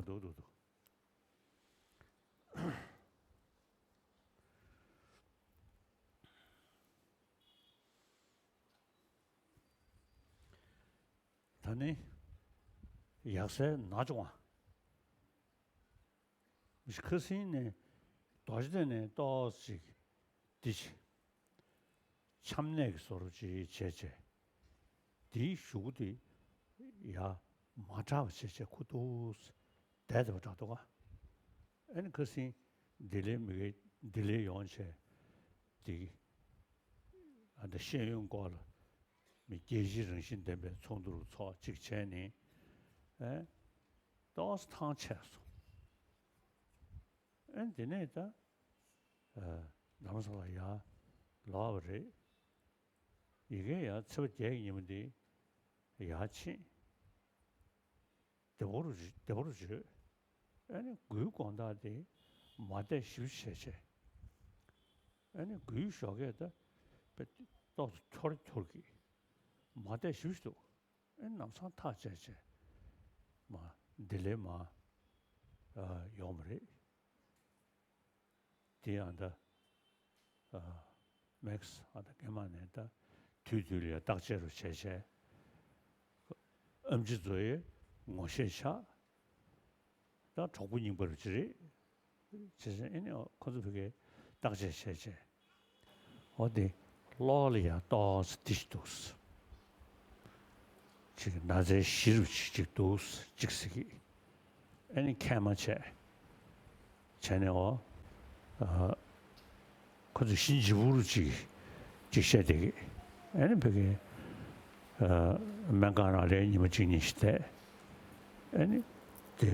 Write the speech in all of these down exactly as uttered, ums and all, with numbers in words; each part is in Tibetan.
འདུག་འདུག་འདུག་ད་ནི་ཡག་སའི་ན་ཆུང་བ། ཁ་སང་ནས་རྡོ་རྗེ་གདན་ནས་ཏོག་ཙམ་འདི་ཆམ་ནད་ཀྱི་བཟོ་འདྲ་ཅིག་བྱས་བྱས། འདིའི་གཞུག་གུ་དེ་ཡར་མ་དྲག་པ་བྱས་བྱས་ཁུ་འདུག་བསྡད་བསྡད་པ་འདྲ་འདུག་ག་ཨ་ནི་ཁ་སང་ལྡི་ལི་མི་གི་ལྡི་ལི་ཡོང་བྱས་འདི་ཨ་ད་ཤེས་ཡོན་སྐོར་ལ་མི་རྒྱལ་སྤྱིའི་རང་བཞིན་ལྡན་པའི་ཚོགས་འདུ་ཚོགས་གཅིག་བྱས་ནས་ཨེ་ཏོག་ཙམ་ཐང་ཆད་སོང་། ཨེ་དེ་ནས་ད་ཨ་རྡ་རམ་ས་ལ་ཡར་ལོག་པ་རེད། ཡ་གིར་ཡར་ཚེས་པ་བརྒྱད་ཀྱི་ཉིན་མོ་འདི་ཡར་ཕྱིན། བདེ་པོ་རུ་བདེ་པོ་རུ་བྱོས། ཨ་ནི་མགོའི་དགོང་དག་དེ་མ་བསྡད་ཞིབ་བྱས་བྱས། ཨ་ནི་མགོའི་ཞོགས་ཀས་ད་དཔེ་ཏོག་ཙམ་འཁྱོར་འཁྱོར་གྱིས་མ་བསྡད་ཞིབ་འདུག་ཨ་ནི་ལམ་སང་ཐག་བཅད་བྱས་མ་ལྡི་ལི་མར་ཨ་ཡོང་བ་རེད། དེ་ཡང་ད་ཨ་མེག་སི་ཨ་ད་སྔོན་མ་ནས་ད་དུས་དུས་ལ་ཡ་བརྟག་དཔྱད་རུ་བྱས་བྱས། ཨེམ་ཆི་ཚོ་ཡི་ངོ་ཤེས་ཆགས། ད་གྲོགས་པོ་རྙིང་པ་རུ་ཅི་རེད། བྱས་ཙང་ཨེ་ནི་ཁོ་ཚོ་ཕ་གིར་བརྟག་དཔྱད་བྱས་བྱས། འོ་དེ་གློ་བ་ལ་ཡ་ཏོག་ཙམ་འདི་ཞིག་འདུག་ཅིག་ན་ཚའི་གཞི་རུ་ཅིག་ཅིག་འདུག་ཅིག་ཟེར་གི་ཨ་ནི་མཁལ་མ་བྱས། བྱས་ནས་འོ། ཨ། ཁོ་ཚོས་གཤིན་རྗེ་ཕུག་རུ་ཅིག་ཅིག་བཤད་བསྡད་གི་ཨ་ནི་ཕ་གི་ཨ། སྨན་ཁང་ནང་ལ་ཉི་མ་གཅིག་གཉིས་ཤིག་བསྡད། ཨ་ནི་དེ་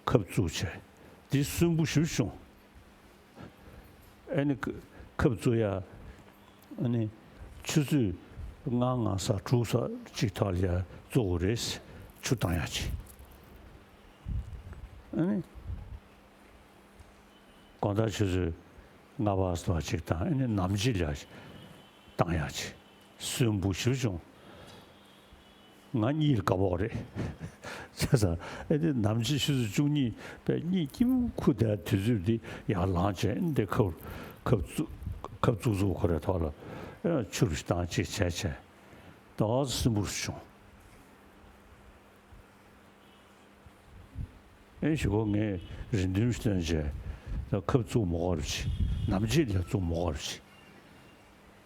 ཁབ་བཙུགས་བྱས། དེ་སུན་པོ་ཞེ་པོ་བྱུང་། ཨ་ནི་ཁ་ཁབ་བཙུགས་ཡ། ཨ་ནི་ཆུ་ཚོད་ལྔ་ལྔ་ཙམ་དྲུག་ཙམ་ཅིག་ཐོག་ལ་ཡ་བཙུགས་དགོས་རེད། ཆུ་བཏང་ཡ་ཅིག་ཨ་ནི་དགོང་དག་ཆུ་ཚོད་ལྔ་པ་ཙམ་ཅིག་དང་ཨ་ནི་ནམ་ཕྱེད་ལ་བཏང་ཡ་ཅིག་སུན་པོ་ཞེ་པོ་བྱུང་། ང་གཉིད་ལ་དགའ་པོ་རེད། བྱས་ཙང་ཨེ་དེ་ནམ་ཕྱེད་ཆུ་ཚོད་བཅུ་གཉིས་པའི་གཉིད་སྐྱིད་པོ་ཁུག་བསྡད་དུས་ཚོད་འདི་ཡར་ལངས་བྱས་ཨེ་དེ་ཁབ་ཁབ་བཙུགས་ཁབ་བཙུགས་བཙུགས་ཁོ་རའི་ཐོག་ལ་ཨེ་ཆུ་རུ་ཞིག་བཏང་ཅིག་བྱས་བྱས་ཏོག་ཙམ་སིམ་པོ་རུ་བྱུང་། ཨེ་ཞུ་གོ་ངས་རེ་འདུན་ཞིག་བཏོན་བྱས་ད་ཁབ་བཙུགས་མ་དགོས་རུ་ཅིག་ནམ་ཕྱེད་ལ་བཙུགས་མ་དགོས་རུ་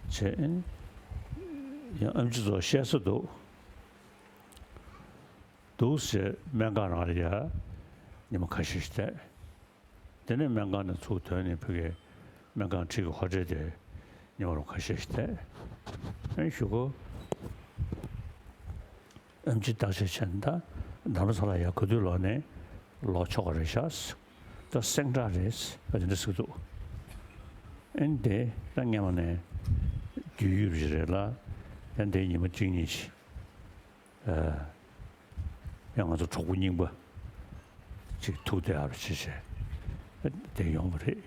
ཅིག་བྱས་ཨེ་ཡང་ཨེམ་ཆི་ཚོ་བཤད་ས་འདུག་འདུག་ཟེར་སྨན་ཁང་ནང་ལ་ཡ་ཉི་མ་ཁ་ཤས་ཤིག་བསྡད། དེ་ནས་སྨན་ཁང་ནས་ཚུར་ཐོན་ནས་ཕ་གིའི་སྨན་ཁང་འཁྲིས་ཀྱི་ཧོ་ཊེལ་དེ་ཉི་མ་རུ་ཁ་ཤས་ཤིག་བསྡད། ཨེ་ཞུ་གོ་ཨེམ་ཆི་བརྟག་དཔྱད་བྱས་ན་ད་རྡ་རམ་ས་ལ་ཡ་ག་དུས་ལོག་ནས་ལོག་ཆོག་གི་རེད་ཤག་ད་སེང་བྲག་རེད་ཨ་དེ་འདྲ་ཟེར་གི་འདུག་ཨེ་འདི་ད་སྔོན་མ་ནས་རྒྱུས་ཡོད་པ་ཞིག་རེད་ལ་ཡང་འདི་ཉི་མ་གཅིག་གཉིས་ཤིག་ཨ། ཡང་ང་ཚོ་གྲོགས་པོ་རྙིང་པ་ཅིག་ཐུག་བསྡད་ཡག་རུ་བྱེད་བྱས་དེ་ཡོང་བ་རེད།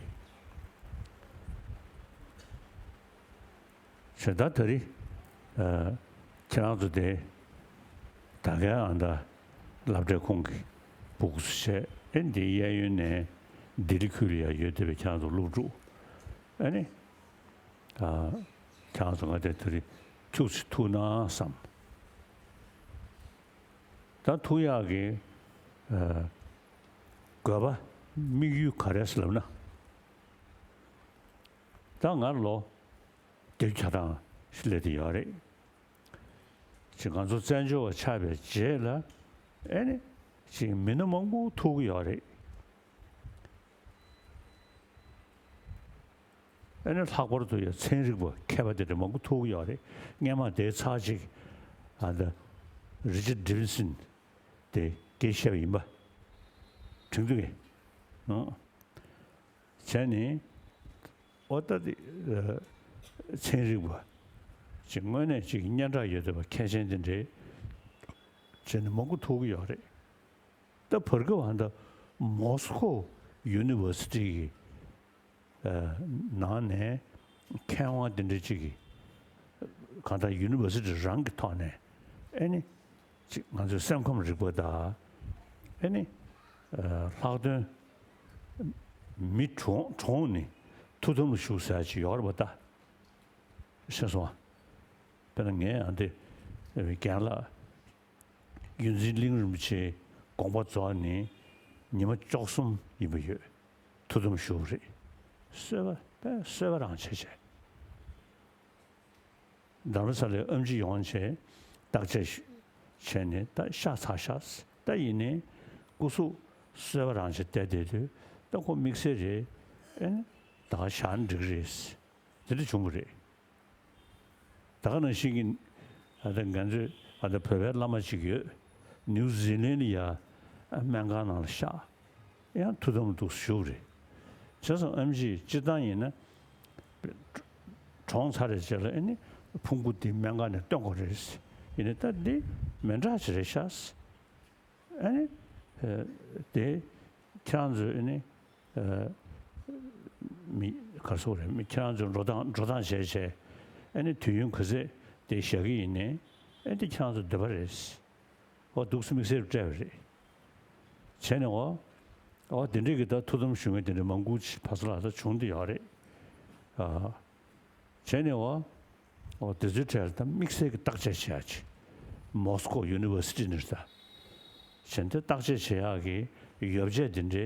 བྱས་ད་ད་རེས་ཨ། ཁྱེད་རང་ཚོ་དེ་ད་གའི་ཨ་མདའ་སློབ་གྲྭའི་ཁོངས་ཀྱི་སྦུག་སུ་བྱས་ཨེ་འདི་གཡས་གཡོན་ནས་ལྡི་ལི་ཁུལ་ལ་ཡང་ཡོད་བསྡད་པའི་ཁྱེད་རང་ཚོ་སློབ་ཕྲུག་ཨ་ནི། ཨ། ཁྱེད་རང་ཚོ་ང་དེ་དུས་ཁྱུག་ཙམ་ཐུག་ན་བསམ། ད་ཐུག་ཡག་གི་ཨ། དགོས་པ་དམིགས་ཡུལ་ག་རེ་ཟེར་ལབ་ན། ད་ང་ལོ་བདུན་བརྒྱ་དང་སླེབས་བསྡད་ཡོད་རེད། ཅིག་ང་ཚོ་བཙན་བྱོལ་བ་ཆགས་པའི་རྗེས་ལ་ཨེ་ནི་ཅིག་མི་སྣ་མང་པོ་ཐུག་གི་ཡོད་རེད། ཨ་ནི་ལྷག་པར་དུ་ཡང་ཚན་རིག་པ་མཁས་པ་དེ་འདྲ་མང་པོ་ཐུག་གི་ཡོད་རེད། སྔོན་མ་དེའི་ཚར་གཅིག་ཨ་ད་རི་ཅར་ཌེ་ཝིན་སན་དེ་སྐད་བཤད་པ་ཡིན་པ། དྲན་འདུག་གས། ཨང་། བྱས་ནས་ཨོ་ད་དེ་ཚན་རིག་པ་ཅིག་དངོས་གནས་ཅིག་སྙན་གྲགས་ཡོད་བསྡད་པ་མཁས་ཅན་དེ་འདྲས་བྱས་ནས་མང་པོ་ཐུག་གི་ཡོད་རེད། ད་བར་སྐབས་ཨ་ད་མོ་སི་ཁོ་ཡུ་ནི་ཝར་སི་ཊི་གི་ཨ། ནང་ནས་མཁས་དབང་འདི་འདྲ་ཅིག་གིས་གང་ལྟར་ཡུ་ནི་ཝར་སི་ཊི་རང་གི་ཐོག་ནས་ཨེ་ནི་ཅིག་ང་ཚོའི་སེམས་ཁམས་རིག་པ་དང་ཨེ་ནི་ ལྷག་དོན་མི་གྲོངས་གྲོངས་ནས་ཐུགས་དམ་ལ་བཞུགས་ཟེར་ཡ་ཅིག་ཡོད་རེད་པ་ད། ཤེས་སོང་ཨ། དཔེར་ན་ངས་ཨ་འདི་རྒན་ལགས་ཡོངས་འཛིན་གླིང་རིན་པོ་ཆེའི་དགོངས་པ་རྫོགས་ནས་ཉི་མ་བཅུ་གསུམ་ཡིན་པ་ཡོད། ཐུགས་དམ་བཞུགས་རེད། གསོལ་བ་དཔེ་གསོལ་བ་རང་བྱས་བྱས། རྡ་རམ་ས་ལའི་ཨེམ་ཆི་ཡོང་བྱས་བརྟག་དཔྱད་བྱས་ནས་ད་ཤ་ཚ་ཤ་ད་ཡིན་ནའི་སྐུ་གཟུགས་གསོལ་བ་རང་བྱས་བསྡད་བསྡད་དུས་ད་ཁོ་དམིགས་བསལ་རེད། ཨེ་ནི་ད་ག་བཞག་ན་འགྲིག་རེད། དེ་འདྲ་བྱུང་བ་རེད། ད་ག་ནང་བཞིན་གྱི་ཨ་ད་ང་ཚོའི་ཨ་ད་བོད་པའི་བླ་མ་ཅིག་ཡོད། ནིའུ་ཛི་ལན་ལ་ཡ་སྨན་ཁང་ནང་ལ་བཞག་ཡང་ཐུགས་དམ་འདུག་བཞུགས་རེད། བྱས་ཙང་ཨེམ་ཆི་སྤྱིར་བཏང་ཡིན་ན་གྲོངས་ཚར་རེད་བྱས་ལ་ཨེ་ནི་ཕུང་པོ་འདི་སྨན་ཁང་ནས་བཏོན་དགོས་རེད། ཡིན་ནའི་ད་འདི་མི་འདྲ་ཅིག་རེད་ཤག་ཨ་ནི་དེ་ཁྱེད་རང་ཚོས་ཨ་ནི་མི་ག་རེ་ཟེར་དགོས་རེད། མི་ཁྱེད་རང་ཚོས་འགྲོ་སྟངས་འགྲོ་སྟངས་བྱས་བྱས་ཨ་ནི་དུས་ཡུན་ག་ཚོད་དེ་བཞག་གི་ཡིན་ནའི་ཨ་ནི་དེ་ཁྱེད་རང་ཚོ་འདོད་པ་རེད། འོ་འདུག་སེ་དམིགས་བསལ་སྤྲད་པ་རེད། བྱས་ནས་འོ་འོ་དེ་འདྲས་ཀྱི་ད་ཐུགས་དམ་བཞུགས་མཁན་དེ་འདྲ་མང་པོ་ཅིག་ཕ་ས་ལ་ད་བྱུང་བསྡད་ཡོད་རེད། ཨ། བྱས་ནས་འོ། འོ་དེ་ཚོའི་གྲས་ལ་ད་དམིགས་བསལ་གྱི་བརྟག་དཔྱད་བྱེད་ཡག་ཅིག་མོ་སི་ཀོ་ཡུ་ནི་ཝར་སི་ཊི་ནས་ད། བྱས་ནས་བརྟག་དཔྱད་བྱེད་ཡག་གི་ཡོ་བྱད་དེ་འདྲའི་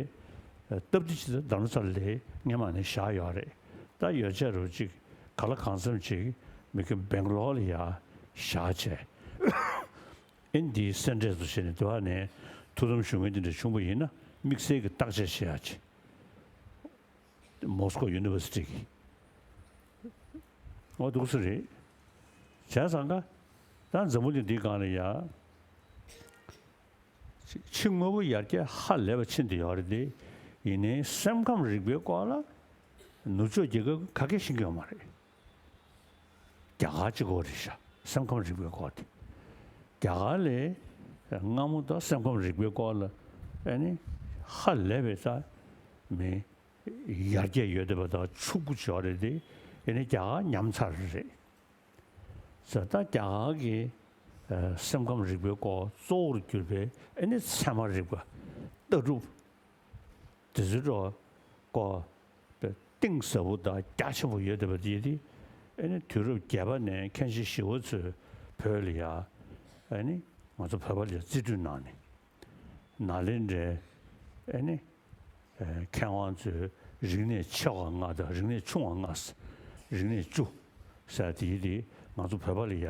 སྟབས་བདེ་ཅིག་ད་རྡ་རམ་ས་ལ་ལ་སྔས་མ་ནས་བཞག་ཡོད་རེད། ད་ཡོ་བྱད་རུ་ཅིག་ག་ལ་གང་འཚམ་ཅིག་མི་ཁྱོད་སྦེང་ལོར་ལ་ཡ་བཞག་བྱས། ཨིན་དེའི་སེ་འབྲས་སུ་བྱས་ནས་དེ་བ་ནས་ཐུགས་དམ་བཞུགས་མཁན་དེ་འདྲ་བྱུང་བ་ཡིན་ན་དམིགས་བསལ་གྱི་བརྟག་དཔྱད་བྱེད་ཡག་ཅིག་མོ་སི་ཀོ་ཡུ་ནི་ཝར་སི་ཊི་གི་འོ་འདུག་སེ་རེད། བྱས་ཙང་ཀ་ད་འཛམ་བུ་གླིང་འདིའི་སྒང་ལ་ཡ་ཕྱི་དངོས་པོ་ཡར་རྒྱས་ཧ་ལས་པ་ཕྱིན་བསྡད་ཡོད་རེད་དེ། ཡིན་ནའི་སེམས་ཁམས་རིག་པའི་སྐོར་ལ་ནུབ་ཕྱོགས་རྒྱལ་ཁབ་ག་གེ་ཤེས་ཀྱི་ཡོད་མ་རེད། རྒྱ་གར་གཅིག་པོ་རེད་ཤག་སེམས་ཁམས་རིག་པའི་སྐོར་དེ། རྒྱ་གར་ལས་སྔ་མོ་དང་སེམས་ཁམས་རིག་པའི་སྐོར་ལ་ཨ་ནི་ཧ་ལས་པའི་ས་མི་ཡར་རྒྱས་ཡོད་བསྡད་པ་དང་ཕྱུག་པོ་བྱས་རེད་དེ། ཨ་ནི་རྒྱ་གར་ཉམས་ཚར་རེད། ས་ད་རྒྱ་གར་གྱི་ཨ་སེམས་ཁམས་རིག་པའི་སྐོར་གཙོ་བོར་གྱུར་པའི་ཨ་ནི་ཚད་མ་རིག་པ་ལྟ་གྲུབ། དེ་ཚོའི་འགྲོ་སྐོར་གཏིང་ཟབ་པོ་དང་རྒྱ་ཆེན་པོ་ཡོད་བསྡད་པ་དེ་དེ་ཨ་ནི་དུས་རབས་བརྒྱད་པ་ནས་མཁན་ཆེན་ཞི་བ་འཚོས་བོད་ལ་ཡ་ཨ་ནི་ང་ཚོ་བོད་པ་ལ་ཡ་རྩིས་སྤྲོད་གནང་ནས་ནཱ་ལེནྡྲའི་ཨ་ནི་མཁས་དབང་ཚོས་རིག་གནས་ཆེ་བ་ལྔ་དང་རིག་གནས་ཆུང་བ་ལྔ་རིག་གནས་བཅུ་ཟེར་དེ་དེ་ང་ཚོ་བོད་པ་ལ་ཡ་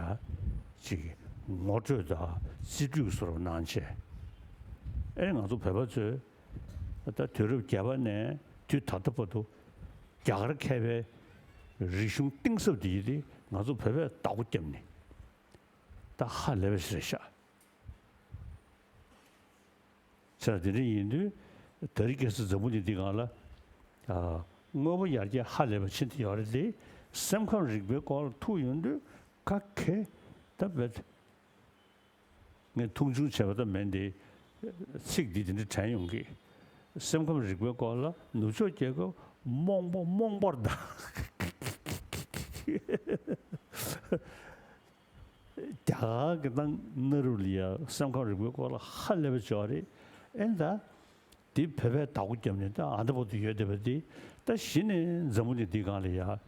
ཅིག་ངོ་སྤྲོད་དང་རྩིས་སྤྲོད་བཟོ་འདྲ་གནང་བྱས་ཨ་ནི་ང་ཚོ་བོད་པ་ཚོས། ད་དུས་རབས་བརྒྱད་པ་ནས་དུས་ད་ལྟ་བར་དུ་རྒྱ་གར་མཁས་པའི་རིག་གཞུང་གཏིང་ཟབ་འདི་ཡིན་ཏེ་ང་ཚོ་བོད་པས་བདག་པོ་བརྒྱབ་ནས་ད་ཧ་ལས་པ་ཞིག་རེད་ཤག་ཚེ་འདི་འདྲ་ཡིན་དུས་ད་རེས་ཁ་སང་འཛམ་བུ་གླིང་འདི་སྒང་ལ་ཨ་དངོས་པོ་ཡར་རྒྱས་ཧ་ལས་པ་ཕྱིན་ཏེ་ཡོད་རེད་དེ། སེམས་ཁམས་རིག་པའི་སྐོར་ལ་ཐུག་ཡོང་དུས་ག་གེ་ད་བེད། ངས་མཐོང་ཆུང་བྱས་པ་ཙམ་མིན་ཏེ། ཚིག་འདི་དེ་འདྲ་དྲན་ཡོང་གི། སེམས་ཁམས་རིག་པའི་སྐོར་ལ་ནུབ་ཕྱོགས་རྒྱལ་ཁབ་རྨོངས་པ་རྨོངས་པར་གདའ། རྒྱ་གར་གྱི་ནང་ན་རུ་ལ་ཡ་སེམས་ཁམས་རིག་པའི་སྐོར་ལ་ཧ་ལས་པ་ཅིག་ཡོད་རེད། ཨེ་ད། འདི་བོད་པས་བདག་པོ་བརྒྱབ་ནས་ད་ཨ་འདྲ་པོ་དེ་ཡོད་བསྡད་པ་འདི་ད་གཞི་ནས་འཛམ་བུ་གླིང་འདིའི་སྒང་ལ་ཡ་མཁས་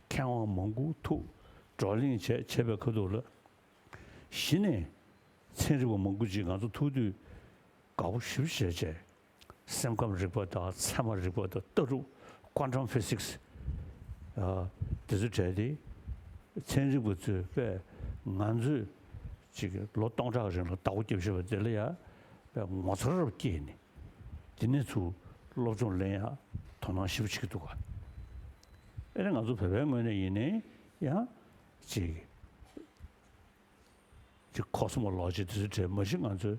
དབང་མང་པོ་ཐུག་བགྲོ་གླེང་བྱས་བྱས་པའི་ཁ་ཐུག་ལ། གཞི་ནས་ཚན་རིག་པ་མང་པོ་ཅིག་ང་ཚོ་ཐུག་དུས་དགའ་པོ་ཞེ་པོ་བྱས་བྱས། སེམས་ཁམས་རིག་པ་དང་ཚད་མ་རིག་པ་དང་ལྟ་གྲུབ་quantum physics ཨ་དེ་ཚོ་བྲལ་ཏེ་ཚན་རིག་པ་ཚོས་དཔེ་ང་ཚོས་ཅིག་ལོ་སྟོང་ཕྲག་རིང་ལ་བདག་པོ་རྒྱབ་བཞག་པ་དེ་ལ་ཡ་དཔེ་ངོ་མཚར་རབ་སྐྱེས་ནས་དེ་ནས་ཚུར་སློབ་སྦྱོང་ལེན་ཡ་དོ་སྣང་ཞེ་པོ་བྱེད་ཀྱི་འདུག་ག་ཨེ་ནས་ང་ཚོ་བོད་པའི་ངོས་ནས་ཡིན་ནའི་ཡང་ཅིག་ཅིག་ཁོ་སི་མོ་ལོ་ཇི་དེ་ཚོ་བྲིས་མ་གཞི་ང་ཚོའི་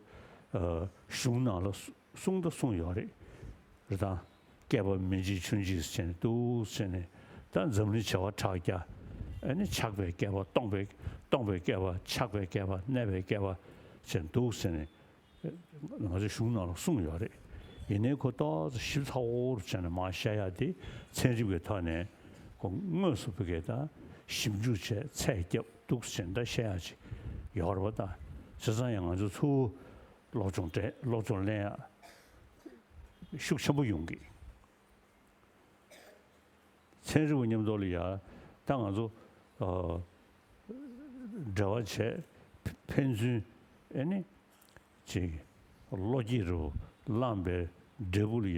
ཨ་གཞུང་ནང་ལ་གསུང་ད་གསུང་ཡོད་རེད། རེད་དང་། བསྐལ་པ་མི་འཇིག་ཆུ་འཇིག་ཟེར་ནས་འདུག་ཟེར་ནས་ད་འཛམ་གླིང་བྱེ་བ་ཕྲག་བརྒྱ། ཨ་ནི་ཆགས་པའི་བསྐལ་པ་སྟོང་པའི་སྟོང་པའི་བསྐལ་པ་ཆགས་པའི་བསྐལ་པ་གནས་པའི་བསྐལ་པ་ཟེར་འདུག་ཟེར་ནས། ང་ཚོའི་གཞུང་ནང་ལ་གསུངས་ཡོད་རེད། ཡིན་ནའི་ཁོ་ཏོག་ཙམ་ཞིབ་ཚགས་པོ་བྱས་ནས་མར་བཤད་ཡ་དེ་ཚན་རིག་པའི་ཐོག་ནས་ཁོ་དངོས་སུ་བུ་གས་ད་ཞིབ་འཇུག་བྱས་ཚད་བརྒྱབ་འདུག་ཟེར་ད་བཤད་ཡ་ཅིག་ཡོད་རེད་པ། ད་བྱས་ཙང་ཡང་ང་ཚོ་ཚུར་སློབ་སྦྱོང་སྤྲད་སློབ་སྦྱོང་ལེན་ཡ་ ཤུགས་ཆེན་པོ་ཡོང་གི། ཚན་རིག་པ་མཉམ་དུ་ལ་ཡ་ད་ང་ཚོ་ཨ་འབྲེལ་བ་བྱས། ཕན་ཚུན་ཨེ་ནི་ཅིག་བློ་སྐྱེད་རུ་བླངས་པའི་འབྲས་བུ་ལ་ཡ།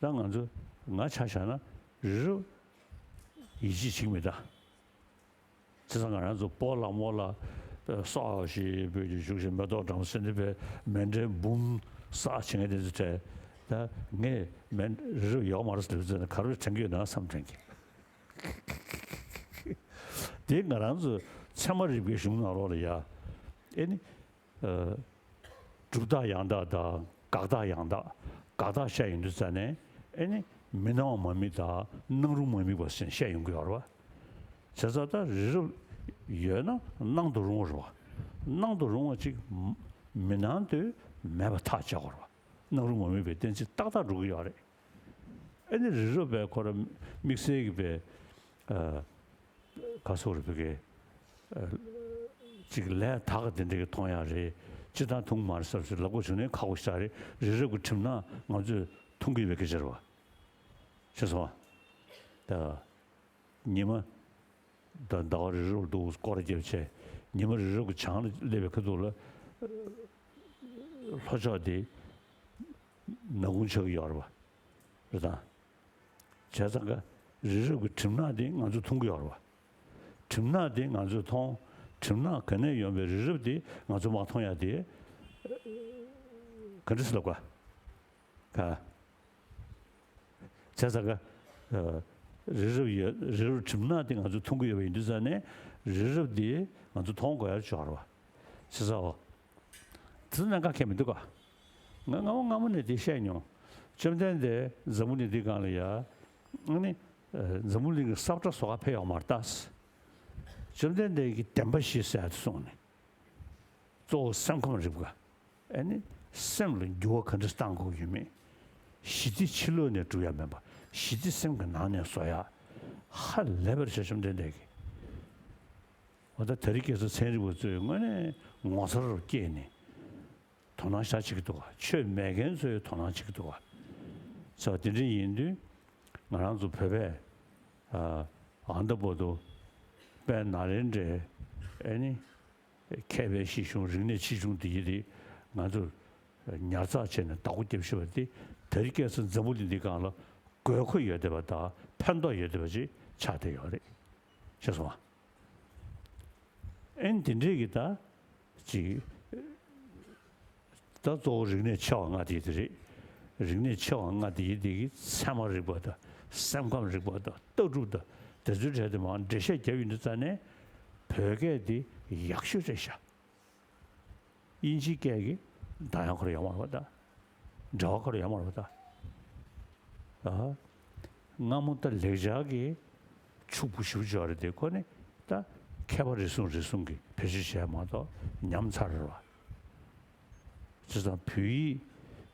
ད་ང་ཚོ་ང་ཆ་བཞག་ན་རི་རབ་ཡིད་ཆེས་བྱེད་ཀྱི་མེད་ད། བྱས་ཙང་ང་རང་ཚོ་སྤོ་ལགས་རྨོ་ལགས་ས་ཞེས་བོད་ཀྱི་བཞུགས་ཤིང་མེ་ཏོག་འགྲམ་སེ་འདི་པའི་མཎྜལ་འབུམ་ས་བྱེད་མཁན་དེ་ཚོ་གྲས་ད་ངས་མཎྜལ་རི་རབ་ཡོད་མ་རེད་ཟེར་ལབ་ཙང་ག་རེ་དྲན་གྱི་ཡོད་ན་བསམ་དྲན་གྱི། དེ་ང་རང་ཚོ་ཚད་མ་རིག་པའི་གཞུང་ནང་ལོགས་ལ་ཡ་ཨེ་ནི། ཨ་སྒྲུབ་རྟགས་ཡང་དག་དང་དགག་རྟགས་ཡང་དག། དགག་རྟགས་བཤད་ཡོང་དུས་ཙ་ནས་ཨེ་ནི་མི་སྣང་བ་མ་དམིགས་དང་སྣང་རུང་མ་དམིགས་པ་ཟེར་བཤད་ཡོང་གི་ཡོད་རེད་བ། བྱས་ཙང་ད་རི་རབ་ཡོད་ན་སྣང་དུ་རུང་བ་རེད་བ། སྣང་དུ་རུང་བ་ཅིག་མི་སྣང་དུས་མེད་པར་ཐག་བཅད་དགོས་རེད་བ། སྣང་རུང་མ་དམིགས་པའི་གཏན་ཚིགས་ཏག་ཏག་འགྲོ་གི་ཡོད་རེད། ཨེ་ནི་རི་རབ་པས་ཁོ་རང་དམིགས་བསལ་གྱི་པའི་ཨ་ག་སོགས་རེད་བོད་སྐད་ཨ་ཅིག་ལས་དག་དེ་འདྲ་གི་མཐོང་ཡག་རེད། སྤྱིར་བཏང་མཐོང་མ་རེད་ཟེར་ཟེར་ལབ་དགོས་བྱུང་ན་ཁག་པོ་ཞེ་དྲག་རེད། རི་རབ་ཀྱི་གྲིབ་ནག་ང་ཚོས་མཐོང་གི་ཡོད་པའི་སྐད་ཆ་རེད་བ། ཤེས་སོང་ཨ། ད་ཉི་མ་ད་ཟླ་བ་རི་རབ་ལ་འདུག་སྐོར་ར་རྒྱབ་བྱས། ཉི་མ་རི་རབ་ཀྱི་བྱང་ལ་སླེབས་པའི་ཁ་ཐུག་ལ་ལྷོ་ཕྱོགས་དེ་ནག་ཁུང་ཆགས་ཀྱི་ཡོད་རེད་བ། རེད་དང་། བྱས་ཙང་ཀ་རི་རབ་ཀྱི་གྲིབ་ནག་དེ་ང་ཚོས་མཐོང་གི་ཡོད་རེད་བ། གྲིབ་ནག་དེ་ང་ཚོས་མཐོང་། གྲིབ་ནག་ག་ནས་ཡོང་པའི་རི་རབ་དེ་ང་ཚོས་མ་མཐོང་ཡག་དེ་ག་འདྲ་སེ་ལབ་ག་ག་བྱས་ཙང་ཀ་ཨ་རི་རབ་ཡོད། རི་རབ་གྲིབ་ནག་དེ་ང་ཚོས་མཐོང་གི་ཡོད་པ་ཡིན་དུས་ཙང་ནས་རི་རབ་དེ་ང་ཚོས་མཐོང་དགོས་ཡག་ཅིག་ཡོད་རེད་བ། བྱས་ཙང་འོ། དེ་ཚོ་གནད་འགག་ཁེལ་མི་འདུག་ག་ང་སྔ་མོ་སྔ་མོ་ནས་དེ་བཤད་མྱོང་། བཅོམ་ལྡན་འདས་འཛམ་བུ་གླིང་འདིའི་སྒང་ལ་ཡ། ཨ་ནི། ཨ་འཛམ་བུ་གླིང་གི་ས་བཀྲ་བཟོ་གར་ཕེབས་ཡོད་མ་རེད་ད། བཅོམ་ལྡན་འདས་ཀྱིས་བདེན་པ་བཞི་ཟེར་ཡག་དེ་གསུངས་ནས། གཙོ་བོ་སེམས་ཁམས་རིག་པ། ཨ་ནི། སེམས་ལ་འགྱུར་བ་ག་འདྲ་བཏང་དགོས་ཡོད་མེད། ཞི་བདེ་ཕྱི་ལོགས་ནས་སྒྲུབ་ཡག་མིན་པ། ཞི་བདེ་སེམས་ཀྱི་ནང་ནས་བཟོ་ཡག་ཧ་ལས་པར་བྱས་བཅོམ་ལྡན་འདས་ཀྱིས། འོ་ད་དེ་རིང་ཁ་སང་ཚན་རིག་པ་ཚོས་དངོས་གནས་ངོ་མཚར་སྐྱེས་ནས། དོ་སྣང་ཞེ་དྲག་བྱེད་ཀྱི་འདུག་ག་ཆོས་མེད་མཁན་ཚོས་དོ་སྣང་བྱེད་ཀྱི་འདུག་ག་ཙང་དེ་འདྲ་ཡིན་དུས་ང་རང་ཚོ་བོད་པས་ཨ་ཨ་ད་བར་དུ་དཔལ་ནཱ་ལེནྡྲའི་ཨེ་ནི་མཁས་པའི་གཞི་གཞུང་རིག་གནས་ཆེ་ཆུང་དེ་ཡི་དེ་ང་ཚོས་ཉར་ཚགས་བྱས་ནས་བདག་པོ་རྒྱབ་ཤེས་པ་དེ་དེ་རིང་ཁ་སང་འཛམ་བུ་གླིང་འདིའི་སྒང་ལ་དགོས་མཁོ་ཡོད་བསྡད་པ་དང་ཕན་ཐོགས་ཡོད་བསྡད་པ་ཅིག་ཆགས་བསྡད་ཡོད་རེད། ཤེས་སོང་ཨ། ཨེ་ནི་དེ་འདྲས་ཀྱི་ད་ཅིག་ད་གཙོ་བོ་རིག་གནས་ཆེ་བ་ལྔ་དེ་དེ་རེད། རིག་གནས་ཆེ་བ་ལྔ་དེ་ཡི་དེ་གི་ཚད་མ་རིག་པ་དང་སེམས་ཁམས་རིག་པ་དང་ལྟ་གྲུབ་དང་དེ་ཚོའི་གྲས་དེ་མར་འགྲེལ་བཤད་བརྒྱབ་ཡོང་དུས་ཙ་ནས་བོད་སྐད་དེ་ཡག་ཤོས་རེད་ཤག་དབྱིན་ཇིའི་སྐད་ཀྱི་གདངས་ཡག་ཁོ་རང་ཡོད་མ་རེད་པ་ད། འབྲེལ་བ་ཁོ་རང་ཡོད་མ་རེད་པ་ད། ཨ། སྔ་མོ་ད་ལེགས་སྦྱར་གྱི་ཕྱུག་པོ་ཞེ་པོ་ཅིག་ཡོད་རེད་དེ། ཁོ་ནི་ད་མཁས་པ་རེ་ཟུང་རེ་ཟུང་གིས་བེད་སྤྱོད་བྱས་མ་གཏོགས་ཉམས་ཚར་རེད་བ། བྱས་ཙང་བོད་ཡིག་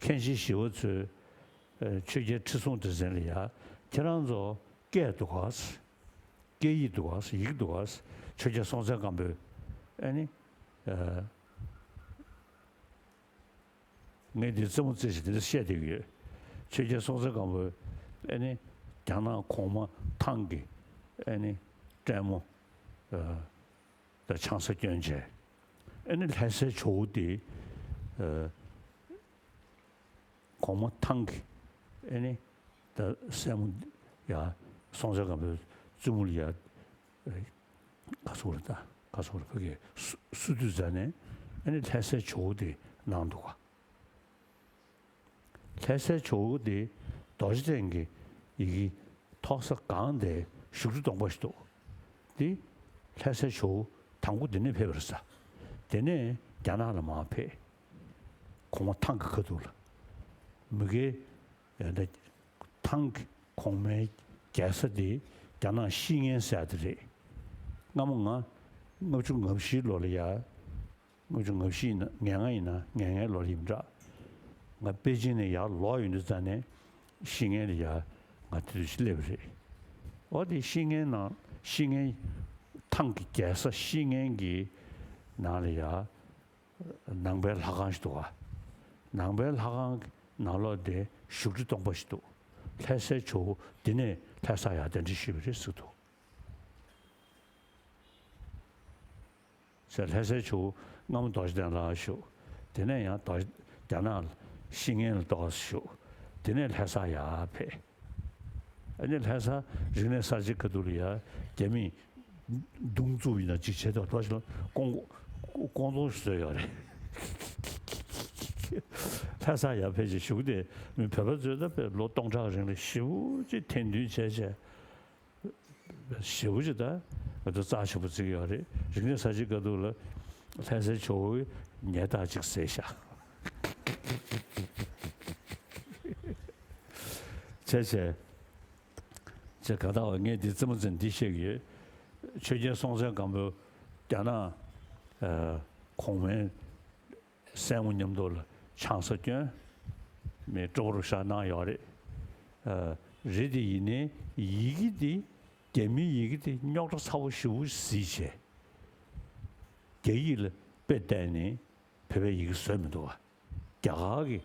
མཁན་ཆེན་ཞི་བ་འཚོས་ཆོས་རྒྱལ་ཁྲི་སྲོང་ལྡེ་བཙན་ལ་ཡ་ཁྱེད་རང་ཚོ་སྐད་འདུག་ག་སྐད་ཡིག་འདུག་ག་ཡིག་འདུག་ག་ཆོས་རྒྱལ་སྲོང་བཙན་སྒམ་པོས་ཨ་ནི། ཨ། ངས་འདི་རྩེད་མོ་རྩེ་བཞིན་འདི་འདྲ་བཤད་བསྡད་ཀྱི་ཡོད། ཆོས་རྒྱལ་སྲོང་བཙན་སྒམ་པོས་ཨ་ནི་རྒྱ་ནག་གོང་མ་ཐང་གི་ཨ་ནི་སྲས་མོ་ཨ་དང་ཆང་ས་བསྐྱོན་བྱས། ཨ་ནི་ལྷ་སའི་ཇོ་བོ་དེ་ཨ་གོང་མ་ཐང་གི་ཨ་ནི་ད་སྲས་མོ་ཡ་སྲོང་བཙན་སྒམ་པོའི་བཙུན་མོ་ལ་ཡ་ག་ཚོད་རེད་ད། ག་ཚོད་རེད་ཕ་གི་སུ་སུ་དུས་ཙ་ནས་ཨ་ནི་ལྷ་སའི་ཇོ་བོ་དེ་གནང་འདུག་ག་ལྷ་སའི་ཇོ་བོ་དེ་རྡོ་རྗེ་གདན་གྱི་ཡི་གེ་ཐོག་ས་སྒང་དེ་བཞུགས་ཁྲི་སྟོང་པ་ཞིག་འདུག་དེ་ལྷ་སའི་ཇོ་བོ་དང་པོ་དེ་ནས་ཕེབས་པ་རེད་ས། དེ་ནས་རྒྱ་ནག་ལ་མར་ཕེབས། གོང་མ་ཐང་གི་ཁ་ཐུག་ལ། མི་གེ་ཡ་ད་ཐང་གི་གོང་མའི་རྒྱལ་ས་དེ་རྒྱ་ནག་ཤི་ངན་ཟེར་ཡ་དེ་རེད། སྔ་མོ་ང་ལྔ་བཅུ་ང་བཞིའི་ལོ་ལ་ཡ། ལྔ་བཅུ་ང་བཞི་ཡིན་ན་ང་ལྔ་ཡིན་ན་ང་ལྔའི་ལོ་ལ་ཡིན་འདྲ། ང་པེ་ཅིང་ནས་ཡར་ལོག་ཡོང་དུས་ཙ་ནས་ཤི་ངན་ལ་ཡ་ང་དེ་དུས་ཤི་སླེབས་རེད། འོ་དེ་ཤི་ངན་ནང་ཤི་ངན་ཐང་གི་རྒྱལ་ས་ཤི་ངན་གྱི་ནང་ལ་ཡ། ནང་པའི་ལྷ་ཁང་ཞིག་འདུག་ག་ནང་པའི་ལྷ་ཁང་ ནང་ལོགས་དེ་བཞུགས་ཁྲི་སྟོང་པ་ཞིག་འདུག། ལྷ་སའི་ཇོ་བོ་དེ་ནས་ལྷ་ས་ཡར་གདན་འདྲེན་ཞུས་པ་རེད་ཟེར་འདུག། ཟེར། ལྷ་སའི་ཇོ་བོ་སྔ་མོ་རྡོ་རྗེ་གདན་ལ་བཞུགས། དེ་ནས་ཡང་རྡོ་རྒྱ་ནག་ལ་ཤི་ངན་ལ་ཏོག་ཙམ་བཞུགས། དེ་ནས་ལྷ་ས་ཡར་ཕེབས། ཨ་ནི་ལྷ་ས་རིག་གནས་གསར་བརྗེ་ཁ་ཐུག་ལ་ཡ་རྒྱ་མིས་མདུང་བཙུགས་ཡིན་ན་ཅིག་བྱས་ཏེ་ལྟོགས་ཤིག་ལ་ཀོང་ཀོང་ཀོང་ཏོང་ཞིག་བཟོས་ཡོད་རེད། ལྷ་ས་ཡར་ཕེབས་ཅིག་བཞུགས་ཏེ་མི་བོད་པ་ཚོས་ད་དཔེ་ལོ་སྟོང་ཕྲག་རིང་ལ་ཞེ་པོ་ཅིག་ཐེར་འདོན་བྱས་བྱས། ཞེ་པོ་ཅིག་ད་ང་ཚོ་རྩ་ཆེན་པོ་བརྩི་གི་ཡོད་རེད། རིག་གནས་གསར་བརྗེ་ཁ་ཐུག་ལ་ལྷ་སའི་ཇོ་བོས་ཉལ་ཐ་ཅིག་བཟས་ཤག། བྱས་བྱས། བྱས་ག་ད་བ་ངས་འདི་རྩེད་མོ་རྩེ་འདི་བཤད་གི་ཡོད། ཆོས་རྒྱལ་སྲོང་བཙན་སྒམ་པོ་རྒྱ་ནག་ཨ་གོང་མའི་སྲས་མོ་མཉམ་དུ་ལ་ཆང་ས་བསྐྱོན། མི་སྤྲོ་པོ་རུ་བཞག་གནང་ཡོད་རེད། ཨ་རེད་དེ་ཡིན་ནའི་ཡི་གེ་འདི་རྒྱ་མིའི་ཡི་གེ་འདི་རྙོག་དྲ་ཚ་པོ་ཞེ་པོ་གཟིགས་བྱས། རྒྱ་ཡིག་ལ་དཔེ་བལྟས་ནས་བོད་པའི་ཡི་གེ་བཟོས་མི་འདུག་བ། རྒྱ་གར་གྱི་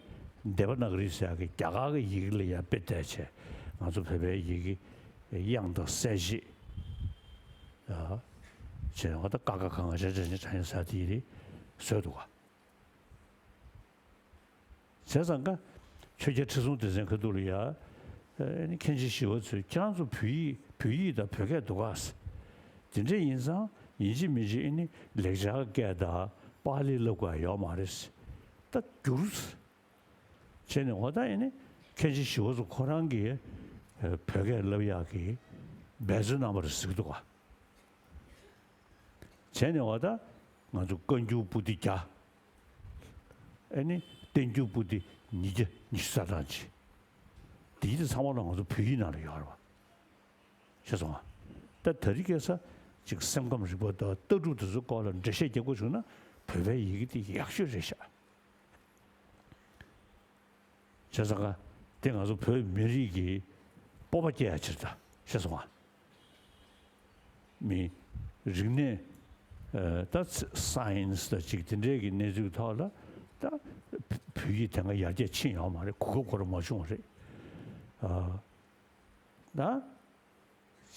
དེ་བ་ན་ག་རི་ཟེར་ཡག་གི་རྒྱ་གར་གྱི་ཡི་གེ་ལ་ཡང་དཔེ་བལྟས་བྱས་ང་ཚོ་བོད་པའི་ཡི་གེ་དབྱངས་དང་གསལ་བྱེད་ཨ་བྱས་ང་ད་ཀ་ཁ་ག་ང་ང་ཅ་ཆ་ཆ་ཆ་ཡ་ས་དེ་ཡི་རེད་བཟོས་འདུག་བ། བྱས་ཙང་ཀ་ཆོས་རྒྱལ་ཁྲི་སྲོང་ལྡེ་བཙན་ཁ་ཐུག་ལ་ཡ་ཨ་ནི་མཁན་ཆེན་ཞི་བ་འཚོས་ཁྱེད་རང་ཚོ་བོད་ཡིག་བོད་ཡིག་དང་བོད་སྐད་འདུག་ག་ཟེར། དེ་འདྲ་ཡིན་ཙང་ཡིན་གཅིག་མིན་གཅིག་ཨ་ནི་ལེགས་སྦྱར་སྐད་དང་པཱ་ལི་བསླབ་དགོས་ཡ་ཡོད་མ་རེད་ཟེར། ད་བསྒྱུར་ཟེར། བྱས་ནས་འོ་ད་ཨ་ནི་མཁན་ཆེན་ཞི་བ་འཚོ་ཁོ་རང་གིས་ཨ་བོད་སྐད་བསླབ་ཡག་གི་འབད་བརྩོན་གནང་བ་རེད་ཟེར་གི་འདུག་ག། བྱས་ནས་བ་ད་ང་ཚོ་བཀའ་འགྱུར་པོ་ཏི་བརྒྱ། ཨ་ནི་བསྟན་འགྱུར་པོ་ཏི་ཉིས་བརྒྱ་ཉི་ཤུ་རྩ་གྲངས་ཅིག། དེ་ཡིན་དུས་ཚང་མ་ལ་ང་ཚོ་བོད་ཡིག་ནང་ལ་ཡོད་རེད་བ། ཤེས་སོང་ང་། ད་དེ་རིང་ཁ་སང་ཅིག་སེམས་ཁམས་རིག་པ་དང་ལྟ་གྲུབ་དེ་ཚོའི་སྐོར་ལ་འགྲེལ་བཤད་རྒྱག་དགོས་བྱུང་ན་བོད་པའི་ཡི་གེ་དེ་ཡག་ཤོས་རེད་ཤག། བྱས་ཙང་ཀ་དེ་ང་ཚོ་བོད་མི་རིགས་ཀྱི་སྤོབས་པ་སྐྱེ་ཡ་ཕྱིར་ད་ཤེས་སོང་ང་། མི་རིག་གནས་ཨ་ད་སའེན་སི་དང་ཅིག་དེ་འདྲའི་གི་གནས་ཚུལ་ཐོག་ལ་ད་བོད་ཡིག་དེ་སྔ་ཡར་རྒྱས་ཕྱིན་ཡོད་མ་རེད། གོ་སྐབས་ཁོ་རང་མ་བྱུང་བ་རེད། ཨ་ད།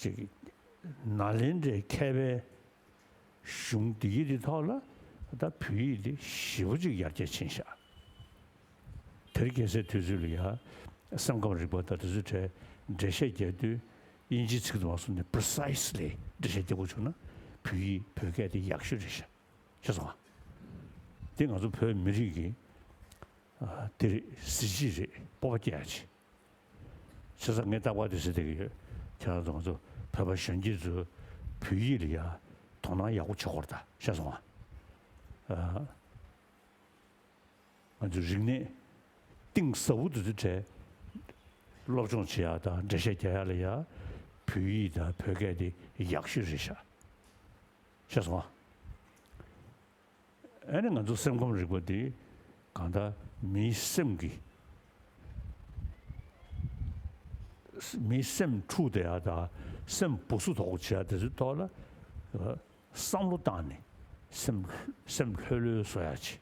ཅིག་ནཱ་ལེནྡྲའི་མཁས་པའི་གཞུང་འདི་ཡི་དེ་ཐོག་ལ་ད་བོད་ཡིག་འདི་ཞེ་པོ་ཅིག་ཡར་རྒྱས་ཕྱིན་ཤག། དེར་རྒྱལ་སའི་དུས་ཚོད་ལ་ཡ་སེམས་ཁམས་རིག་པ་དང་དེ་ཚོའི་གྲས་འགྲེལ་བཤད་རྒྱག་དུས་དབྱིན་ཇིའི་ཚིག་དུ་མ་སོང་ནས་པི་རི་སའི་སི་ལི་འགྲེལ་བཤད་རྒྱག་དགོས་བྱུང་ན་བོད་ཡིག་བོད་སྐད་དེ་ཡག་ཤོས་རེད་ཤག། ཤེས་སོང་ང་། འདི་ང་ཚོ་བོད་མི་རིགས་ཀྱི་ཨ་འདི་རེད། གཟི་བརྗིད་རེད། སྤོབས་པ་སྐྱེ་ཡ་ཆེ། བྱས་ཙང་ངས་རྟག་པར་དེ་ཟེར་བསྡད་ཀྱི་ཡོད། ཁྱེད་རང་ཚོ་ང་ཚོ་བོད་པ་གཞོན་སྐྱེས་ཚོས་བོད་ཡིག་ལ་ཡ་དོ་སྣང་ཡག་པོ་བྱེད་དགོས་རེད་ད། ཤེས་སོང་ང་། ཨ་ང་ཚོ་རིག་གནས་གཏིང་ཟབ་པོ་དེ་ཚོའི་གྲས་སློབ་སྦྱོང་བྱེད་ཡ་དང་འགྲེལ་བཤད་རྒྱག་ཡ་ལ་ཡ་བོད་ཡིག་དང་བོད་སྐད་དེ་ཡག་ཤོས་རེད་ཤག། ཤེས་སོང་ང་། ཨ་ནི་ང་ཚོ་སེམས་ཁམས་རིག་པ་འདི་གང་ལྟར་མིའི་སེམས་ཀྱི་མིའི་སེམས་འཁྲུག་བསྡད་ཡ་དང་སེམས་སྦུ་སུ་དོག་བྱེད་ཡ་དེ་ཚོའི་ཐོག་ལ་བསམ་བློ་བཏང་ནས་སེམས་སེམས་ལྷོད་ལྷོད་བཟོ་ཡ་ཆེ།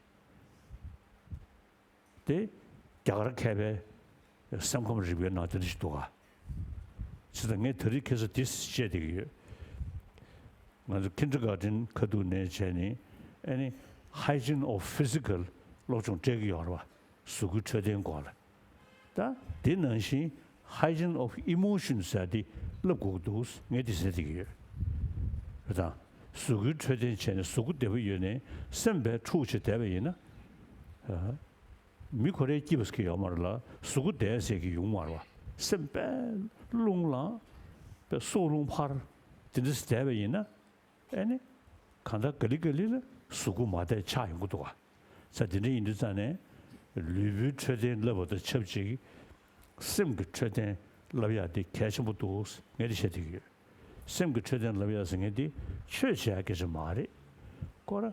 དེ་རྒྱ་གར་མཁས་པའི་སེམས་ཁམས་རིག་པའི་ནང་དེ་འདྲ་ཞིག་འདུག་ག། བྱས་ཙང་ངས་དེ་རིང་ཁ་སང་དེ་བཤད་བསྡད་ཀྱི་ཡོད། ང་ཚོ་ཀིན་ཌར་གྷར་ཊན་ཁ་ཐུག་ནས་བྱས་ནས་ཨ་ནི་Hygiene of Physical སློབ་སྦྱོང་སྤྲད་ཀྱི་ཡོད་རེད་བ། གཟུགས་པོའི་འཕྲོད་བསྟེན་སྐོར་ལ། ད་དེ་ནང་བཞིན་Hygiene of Emotions ཟེར་དེ་བསླབ་དགོས་ཀྱི་འདུག་ངས་དེ་ཟེར་བསྡད་ཀྱི་ཡོད། རེད་དང་། གཟུགས་པོའི་འཕྲོད་བསྟེན་བྱས་ནས་གཟུགས་པོ་བདེ་པོ་ཡོད་ནས་སེམས་དཔེ་འཁྲུག་བྱས་བསྡད་པ་ཡིན་ན། ཨ། མི་ཁོ་རའི་སྐྱིད་པ་ཟེར་གྱི་ཡོད་མ་རེད་ལ་གཟུགས་པོ་བདེ་ཟེར་གྱི་ཡོང་མ་རེད་བ། སེམས་དཔེ་རླུང་ལངས། དཔེ་སྲོག་རླུང་འཕར། དེ་འདྲ་ཟེར་བསྡད་པ་ཡིན་ན། ཨེ་ནི། གང་ལྟར་ག་ལེ་ག་ལེ་ལ་གཟུགས་པོ་མ་བདེ་ཆགས་ཡོང་གི་འདུག་བ། ས་དེ་འདྲ་ཡིན་དུས་ཙང་ནས། ལུས་པོའི་འཕྲོད་བསྟེན་བསླབ་པ་དང་ཆབས་ཅིག་སེམས་ཀྱི་འཕྲོད་བསྟེན་བསླབ་ཡག་དེ་གལ་ཆེན་པོ་འདུག་ངས་དེ་བཤད་བསྡད་ཀྱི་ཡོད། སེམས་ཀྱི་འཕྲོད་བསྟེན་བསླབ་ཡག་ཟེར་མཁན་དེ་ཆོས་བྱེད་ཡག་སྐད་ཆ་མ་རེད། ཁོ་ར་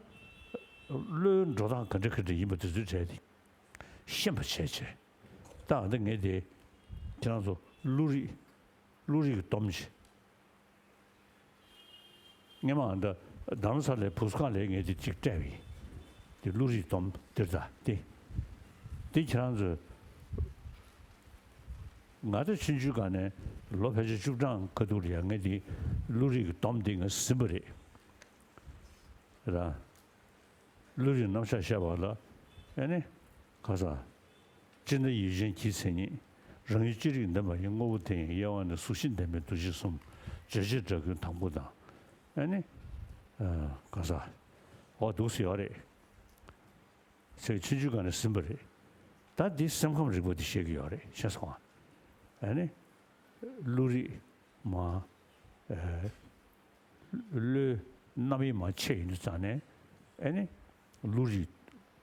བློའི་འགྲོ་སྟངས་ག་འདྲ་ག་འདྲ་ཡིན་པ་དེ་ཚོའི་གྲས་དེ་ཤེས་པ་བྱས་བྱས། ད་ཨ་ད་ངས་དེ་ཁྱེད་རང་ཚོ་བློ་རིག་བློ་རིག་གི་སྡོམ་བྱེད། སྔས་མ་ཨ་ད་རྡ་རམ་ས་ལའི་བུ་སྒང་ལ་ངས་དེ་གཅིག་སྤྲད་པ་ཡིན། དེ་བློ་རིག་སྡོམ་དེར་ད་དེ། དེ་ཁྱེད་རང་ཚོས་ ང་ཚོ་ཆུང་ཆུང་སྒང་ནས་ལོ་ཕལ་ཆེར་བཅུ་གྲངས་ཁ་ཐུག་ལ་ཡ་ངས་འདི་བློ་རིག་གི་སྡོམ་འདི་ངས་ཟིན་པ་རེད། ར། བློ་རིག་རྣམ་གཞག་བཤད་པ་ལ་ཨེ་ནི་ག་ས། སྤྱིར་ན་ཡུལ་ཅན་གྱི་མཚན་ཉིད། རང་ཡུལ་ཅི་རིགས་འདི་མ་ཡིན། དངོས་པོ་དེ་ཡང་དབྱེ་བ་ནི། གཟུགས་གཞན་ལྡན་པའི་འདུ་བྱེད་གསུམ། རྗོད་བྱེད་སྒྲ་ཀུན་དང་པོ་དང་། ཨེ་ནི། ཨ། ག་ས། འོ་འདུག་སེ་ཡོད་རེད། ཚེ་ཆུང་ཆུང་སྒང་ནས་ཟིན་པ་རེད། ད་འདི་སེམས་ཁམས་རིག་པ་འདི་བཤད་ཀྱི་ཡོད་རེད། ཤེས་སོང་ཨ། ཨ་ནི། བློ་རིག་མ། ཨེ། བློའི་རྣམ་དབྱེ་མ་ཕྱེ་ཡོང་དུས་ཙང་ནས་ཨ་ནི། བློ་རིག་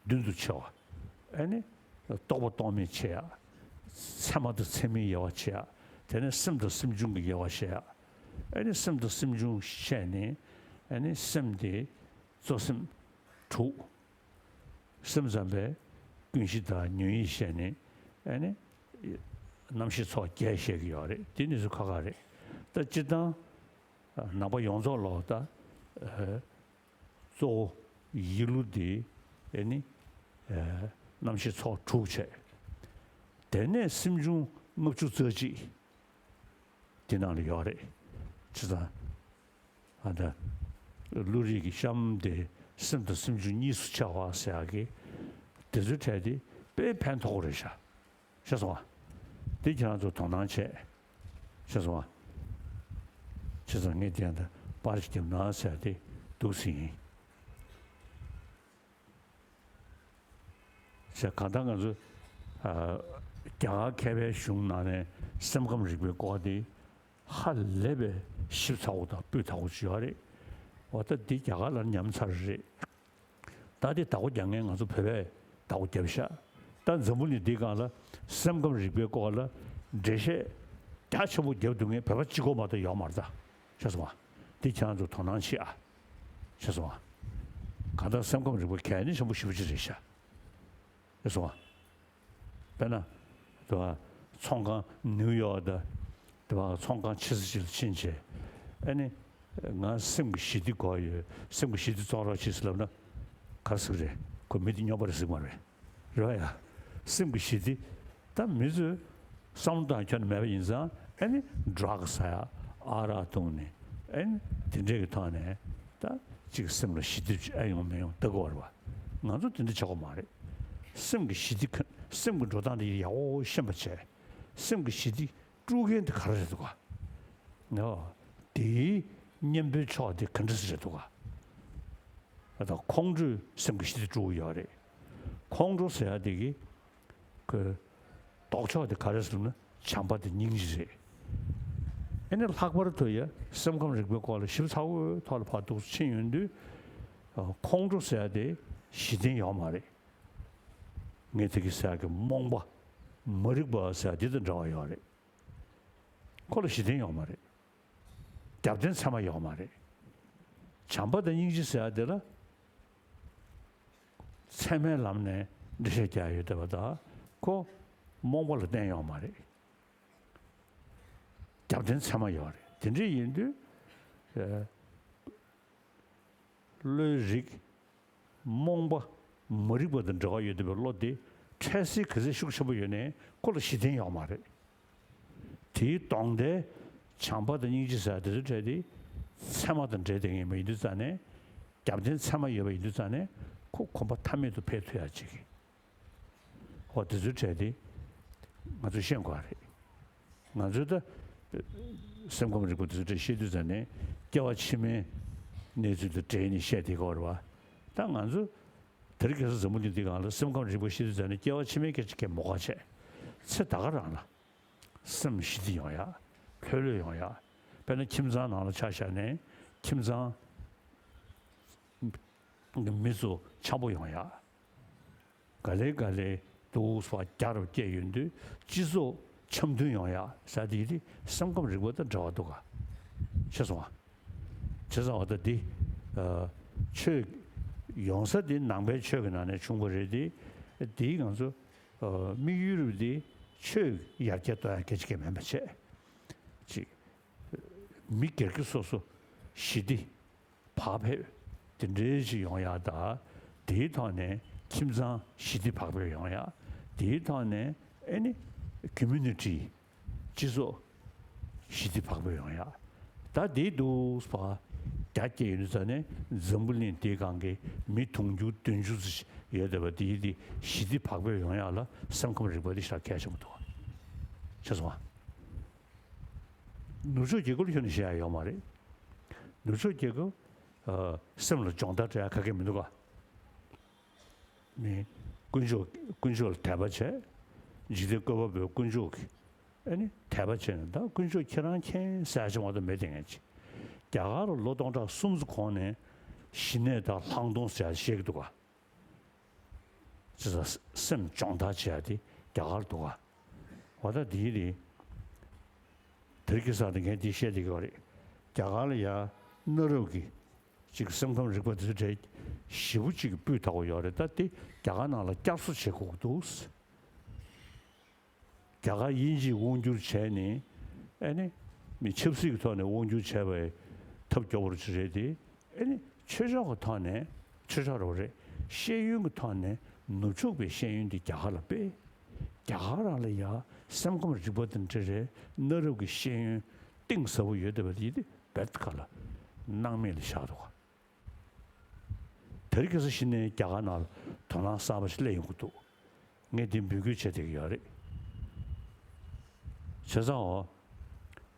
མདུན་དུ་ཕྱེ་བ། ཨ་ནི། རྟོག་པ་རྟོག་མེད་ཕྱེ་ཡག་ཚད་མ་དང་ཚད་མིན་དབྱེ་བ་ཕྱེ་ཡག་དེ་ནས་སེམས་དང་སེམས་བྱུང་གི་དབྱེ་བ་ཕྱེ་ཡག་ཨ་ནི་སེམས་དང་སེམས་བྱུང་བཤད་ནས་ཨ་ནི་སེམས་དེ་གཙོ་སེམས་དྲུག་སེམས་ཙམ་པས་ཀུན་གཞི་དང་ཉོན་ཡིད་བཤད་ནས་ཨ་ནི་རྣམ་ཤེས་ཚོགས་བརྒྱད་བཤད་ཀྱི་ཡོད་རེད། དེ་ནི་ཚོ་ཁ་ཁ་རེད། ད་སྤྱིར་བཏང་ནང་པ་ཡོངས་རྫོགས་ལོག་ད་གཙོ་བོ་ཡིད་བློ་དེ་ཨ་ནི་རྣམ་ཤེས་ཚོགས་དྲུག་བྱས། དེ་ནས་སེམས་བྱུང་ལྔ་བཅུ་རྩ་གཅིག་དེ་ནང་ལ་ཡོད་རེད། བྱས་ཙང་ཨ་ད་བློ་རིག་གི་གཤམ་དེ་སེམས་དང་སེམས་བྱུང་གཉིས་སུ་ཕྱེ་བ་ཟེར་ཡག་གི་དེ་ཚོའི་གྲས་དེ་དཔེ་ཕན་ཐོགས་རེད་ཤག་ཤེས་སོང་ཨ། དེ་ཁྱེད་རང་ཚོ་དོ་སྣང་བྱས། ཤེས་སོང་ཨ། བྱས་ཙང་ངས་དེ་ཡང་ད་པར་ཞིག་བརྒྱབ་ན་ཟེར་དེ་འདུག་སེ་ཡིན། ཟེར་གང་ལྟར་ང་ཚོ་ཨ། རྒྱ་གར་མཁས་པའི་གཞུང་ནང་ནས་སེམས་ཁམས་རིག་པའི་སྐོར་དེ་ཧ་ལས་པའི་ཞིབ་ཚགས་པོ་དང་སྤུས་དག་པོ་ཅིག་ཡོད་རེད། འོ་ད་འདི་རྒྱ་གར་ལ་ཉམས་ཚར་རེད། ད་དེ་བདག་པོ་རྒྱག་མཁན་ང་ཚོ་བོད་པས་བདག་པོ་བརྒྱབ་ཤག་ད་འཛམ་བུ་གླིང་འདིའི་སྒང་ལ་སེམས་ཁམས་རིག་པའི་སྐོར་ལ་འགྲེལ་བཤད་རྒྱ་ཆེན་པོ་བརྒྱབ་འདུག་མཁན་བོད་པ་གཅིག་པོ་མ་གཏོགས་ཡོད་མ་རེད་ད། ཤེས་སོང་ཨ། འདི་ཁྱེད་རང་ཚོ་དོ་སྣང་བྱེད་ཨ། ཤེས་སོང་ཨ། གང་ལྟར་སེམས་ཁམས་རིག་པ་གལ་གནད་ཆེན་པོ་ཞེ་པོ་ཅིག་རེད་ཤག་ཤེས་སོང་ཨ། དཔེར་ན། དེ་བ་ཚོང་ཁང་ནིའུ་ཡོག་དང་། དེ་བ་ཚོང་ཁང་ཆེ་ས་ཅིག་ལ་ཕྱིན་བྱས། ཨ་ནི། ང་སེམས་ཀྱི་ཞི་བདེ་དགོས་ཡོད། སེམས་ཀྱི་ཞི་བདེ་བཙོང་རོགས་བྱེད་ཟེར་ལབ་ན། ག་རེ་ཟེར་གི་རེད། ཁོ་མི་དེ་སྨྱོན་པ་རེད་ཟེར་གི་མ་རེད། རེད་བ་ཡ། སེམས་ཀྱི་ཞི་བདེ། ད་མི་ཚོས་བསམ་བློ་བཏང་ཁྱོན་ནས་མེད་པ་ཡིན་ཙང་ཨ་ནི་ཌྲག་ཟ་ཡ། ཨ་རག་བཏུང་ནས་ཨ་ནི་དེ་འདྲས་ཀྱི་ཐོག་ནས་ད་ཅིག་སེམས་ལ་ཞི་བདེ་ཅིག་ཨེ་ཡོང་མི་ཡོང་ལྟ་དགོས་རེད་བ། ང་ཚོ་དེ་འདྲ་བྱེད་དགོས་མ་རེད། སེམས་ཀྱི་ཞི་བདེ་ག་སེམས་ཀྱི་འགྲོ་སྟངས་དེ་ཡག་པོ་ཤེས་པ་བྱས། སེམས་ཀྱི་ཞི་བདེ་དཀྲུག་མཁན་དེ་ག་རེ་རེད་འདུག་ག་ཨོ། དེའི་གཉེན་པོའི་ཕྱོགས་དེ་ག་འདྲ་ཞིག་རེད་འདུག་ག་ཨ་ད་ཁོང་ཁྲོས་སེམས་ཀྱི་ཞི་བདེ་དཀྲུག་གི་ཡོད་རེད། ཁོང་ཁྲོ་ཟེར་ཡ་དེ་གི་ཁོའི་ལྡོག་ཕྱོགས་དེ་ག་རེ་ཟེར་ན་བྱམས་པ་དང་སྙིང་རྗེ་རེད། ཨེ་ནི་ལྷག་པར་དུ་ཡ་སེམས་ཁམས་རིག་པའི་སྐོར་ལ་ཞིབ་ཚགས་པོའི་ཐོག་ལ་ཕར་འདུག་ཕྱིན་ཡོང་དུས། ཁོང་ཁྲོ་ཟེར་ཡ་དེ་ཞི་བདེ་ཡོད་མ་རེད། ངས་དེ་གི་ཟེར་ཡག་གི་རྨོངས་པ། མ་རིག་པ་ཟེར་ཡ་དེ་དང་འདྲ་བ་ཡོད་རེད། ཁོ་ལ་ཞི་བདེ་ཡོད་མ་རེད། རྒྱབ་རྟེན་ཚད་མ་ཡོད་མ་རེད། བྱམས་པ་དང་སྙིང་རྗེ་ཟེར་ཡ་དེ་ལ་ཚད་མའི་ལམ་ནས་འགྲེལ་བཤད་རྒྱག་ཡོད་བསྡད་པ་དང་ཁོ་རྨོངས་པ་ལ་བརྟེན་ཡོད་མ་རེད། རྒྱབ་རྟེན་ཚད་མ་ཡོད་རེད། དེ་འདྲ་ཡིན་དུས། བློའི་རིག་རྨོངས་པ། མ་རིག་པ་དང་འབྲེལ་བ་ཡོད་བསྡད་པའི་བློ་དེ་འཕྲལ་སེལ་ག་ཚད་ཤུགས་ཆེན་པོ་ཡོད་ནའི་ཁོ་ལ་གཞི་རྟེན་ཡོད་མ་རེད། དེའི་ལྡོག་ཟླའི་བྱམས་པ་དང་སྙིང་རྗེ་ཟེར་དེ་ཚོའི་གྲས་དེ་ཚད་མ་དང་འབྲེལ་བསྡད་མཁན་མ་ཡིན་དུས་ཙང་ནས། རྒྱབ་རྟེན་ཚད་མ་ཡོད་པ་ཡིན་དུས་ཙང་ནས་ཁོ་གོམ་པ་མཐའ་མེད་དུ་འཕེལ་ཐུབ་ཡག་ཅིག་འོ་དེ་ཚོའི་གྲས་དེ་ང་ཚོས་ཤེས་དགོས་རེད། ང་ཚོས་ད་སེམས་ཁམས་རིག་པ་དེ་ཚོའི་གྲས་བཤད་དུས་ཙང་ནས་སྐྱེ་བ་ཕྱི་མའི་གནས་ཚུལ་དང་འབྲེལ་ནས་བཤད་བསྡད་ཀྱི་ཡོད་རེད་བ། ད་ང་ཚོ་དེ་རིང་ཁ་སང་འཛམ་བུ་གླིང་འདིའི་སྒང་ལ་སེམས་ཁམས་རིག་པ་བཤད་དུས་ཙང་ནས་སྐྱེ་བ་ཕྱི་མའི་སྐད་ཆ་སྐད་མ་གོ་བྱས། ཚེ་ད་ག་རང་ལ་སེམས་ཞི་བདེ་ཡོང་ཡག་ལྷོད་ལྷོད་ཡོང་ཡག་དཔེར་ན་ཁྱིམ་ཚང་ནང་ལ་ཆ་བཞག་ནས་ཁྱིམ་ཚང་གི་མི་ཚོ་འཆམ་པོ་ཡོང་ཡག་ག་ལེ་ག་ལེ་འདུག་ཟེར་བ་རྒྱ་རུ་སྐྱེས་ཡོང་དུས་སྤྱི་ཚོགས་འཆམ་མཐུན་ཡོང་ཡག་ཟེར་དེ་དེ་སེམས་ཁམས་རིག་པ་དང་འབྲེལ་བ་འདུག་ག་ཤེས་སོང་ང་། བྱས་ཙང་འོ་ད་འདི། ཨ། ཆོས་ཡོང་ས་འདི་ནང་པའི་ཆོས་ཀྱི་ནང་ནས་བྱུང་བ་རེད་དེ། འདིའི་ང་ཚོ། ཨ། དམིགས་ཡུལ་རུ་འདི་ཆོས་ཡར་རྒྱས་གཏོང་ཡག་སྐད་ཆ་གང་མིན་པ་བྱས། ཅིག་མི་སྒེར་གྱི་སོ་སོ་ཞི་བདེ་བག་ཕེབས་དེ་འདྲའི་ཞིག་ཡོང་ཡག་དང་། དེའི་ཐོག་ནས་ཁྱིམ་ཚང་ཞི་བདེ་བག་ཕེབས་ཡོང་ཡག་དེའི་ཐོག་ནས་ཨེ་ནི་ཀོ་མུ་ནི་ཊི་ སྤྱི་ཚོགས་ཞི་བདེ་བག་ཕེབས་ཡོང་ཡ། ད་དེ་འདུག་ཕ། རྒྱ་སྐྱེད་ཡོད་ནི་ཙང་ནས་འཛམ་བུ་གླིང་འདིའི་སྒང་གི་མི་དུང་ཕྱུར་བདུན་ཅུ་ཙམ་ཡོད་བསྡད་པ་དེ་ཡི་དེ་ཞི་བདེ་བག་ཕེབས་ཡོང་ཡ་ལ་སེམས་ཁམས་རིག་པ་དེ་ཞེ་དྲག་གལ་ཆེན་པོ་འདུག་ཤེས་སོང་ང་། ནུབ་ཕྱོགས་རྒྱལ་ཁབ་ལ་ཁྱོན་ནས་བཤད་ཡ་ཡོད་མ་རེད། ནུབ་ཕྱོགས་རྒྱལ་ཁབ་ཨ་སེམས་ལ་སྦྱོང་བརྡར་སྤྲད་ཡ་ག་གེ་མི་འདུག་ག་ནི། དཀོན་མཆོག་དཀོན་མཆོག་ལ་དད་པ་བྱས། འཇིག་རྟེན་བཀོད་པ་པོའི་དཀོན་མཆོག་གི་ཨ་ནི་དད་པ་བྱས་ནས། ད་དཀོན་མཆོག་ཁྱེད་རང་མཁྱེན་ཟེར་ཡ་ཅིག་མ་གཏོགས་མེད་དེ། ངས་ཅིག་རྒྱ་གར་ལ་ལོ་སྟོང་ཕྲག་གསུམ་ཙམ་གོང་ནས་ཞི་གནས་དང་ལྷག་མཐོང་ཟེར་ཡ་བཤད་ཀྱི་འདུག་ག་ཅི་ཟེར། སེམས་སྦྱོང་བརྡར་བྱེད་ཡ་དེ་རྒྱ་གར་འདུག་ག་འོ་ད་དེ་རེད། དེ་རིང་ཁ་སང་དེ་ངས་འདི་བཤད་བསྡད་ཀྱི་ཡོད་རེད། རྒྱ་གར་ལ་ཡ་གནའ་རབས་ཀྱི་ཅིག་སེམས་ཁམས་རིག་པ་དེ་ཚོ་གྲས་ཞེ་པོ་ཅིག་གི་སྤུས་དག་པོ་ཡོད་རེད། ད་དེ་རྒྱ་གར་ནང་ལ་བསྐྱར་གསོ་བྱེད་དགོས་ཀྱི་འདུག་རྒྱ་གར་དབྱིན་ཇིས་དབང་བསྒྱུར་བྱས་ནས། ཨ་ནི་མི་ཆབ་སྲིད་ཀྱི་ཐོག་ནས་དབང་བསྒྱུར་བྱས་པའི་ཐབས་སྐྱོ་པོ་ཅིག་རེད་དེ། ཨ་ནི་ཆོས་ཕྱོགས་ཀྱི་ཐོག་ནས། ཆོས་ཕྱོགས་རེད་པ། རེད། ཤེས་ཡོན་གྱི་ཐོག་ནས་ནུབ་ཕྱོགས་པའི་ཤེས་ཡོན་དེ་རྒྱ་གར་ལ་སྤེལ། རྒྱ་གར་རང་ལ་ཡ་སེམས་ཁམས་རིག་པ་དང་འབྲེལ་བའི་གནའ་རབས་ཀྱི་ཤེས་ཡོན་གཏིང་ཟབ་པོ་ཡོད་བསྡད་པ་དེ་དེ་རྦད་དེ་ག་ལ་སྣང་མེད་ལ་བཞག་འདུག་ག་དེ་རིང་ཁ་སང་གཞི་ནས་རྒྱ་གར་ནང་ལ་དོ་སྣང་གསར་པ་ཞིག་སླེབས་ཡོང་གི་འདུག་ངས་འདི་འབོད་སྐུལ་བྱེད་བསྡད་ཀྱི་ཡོད་རེད། བྱས་ཙང་འོ།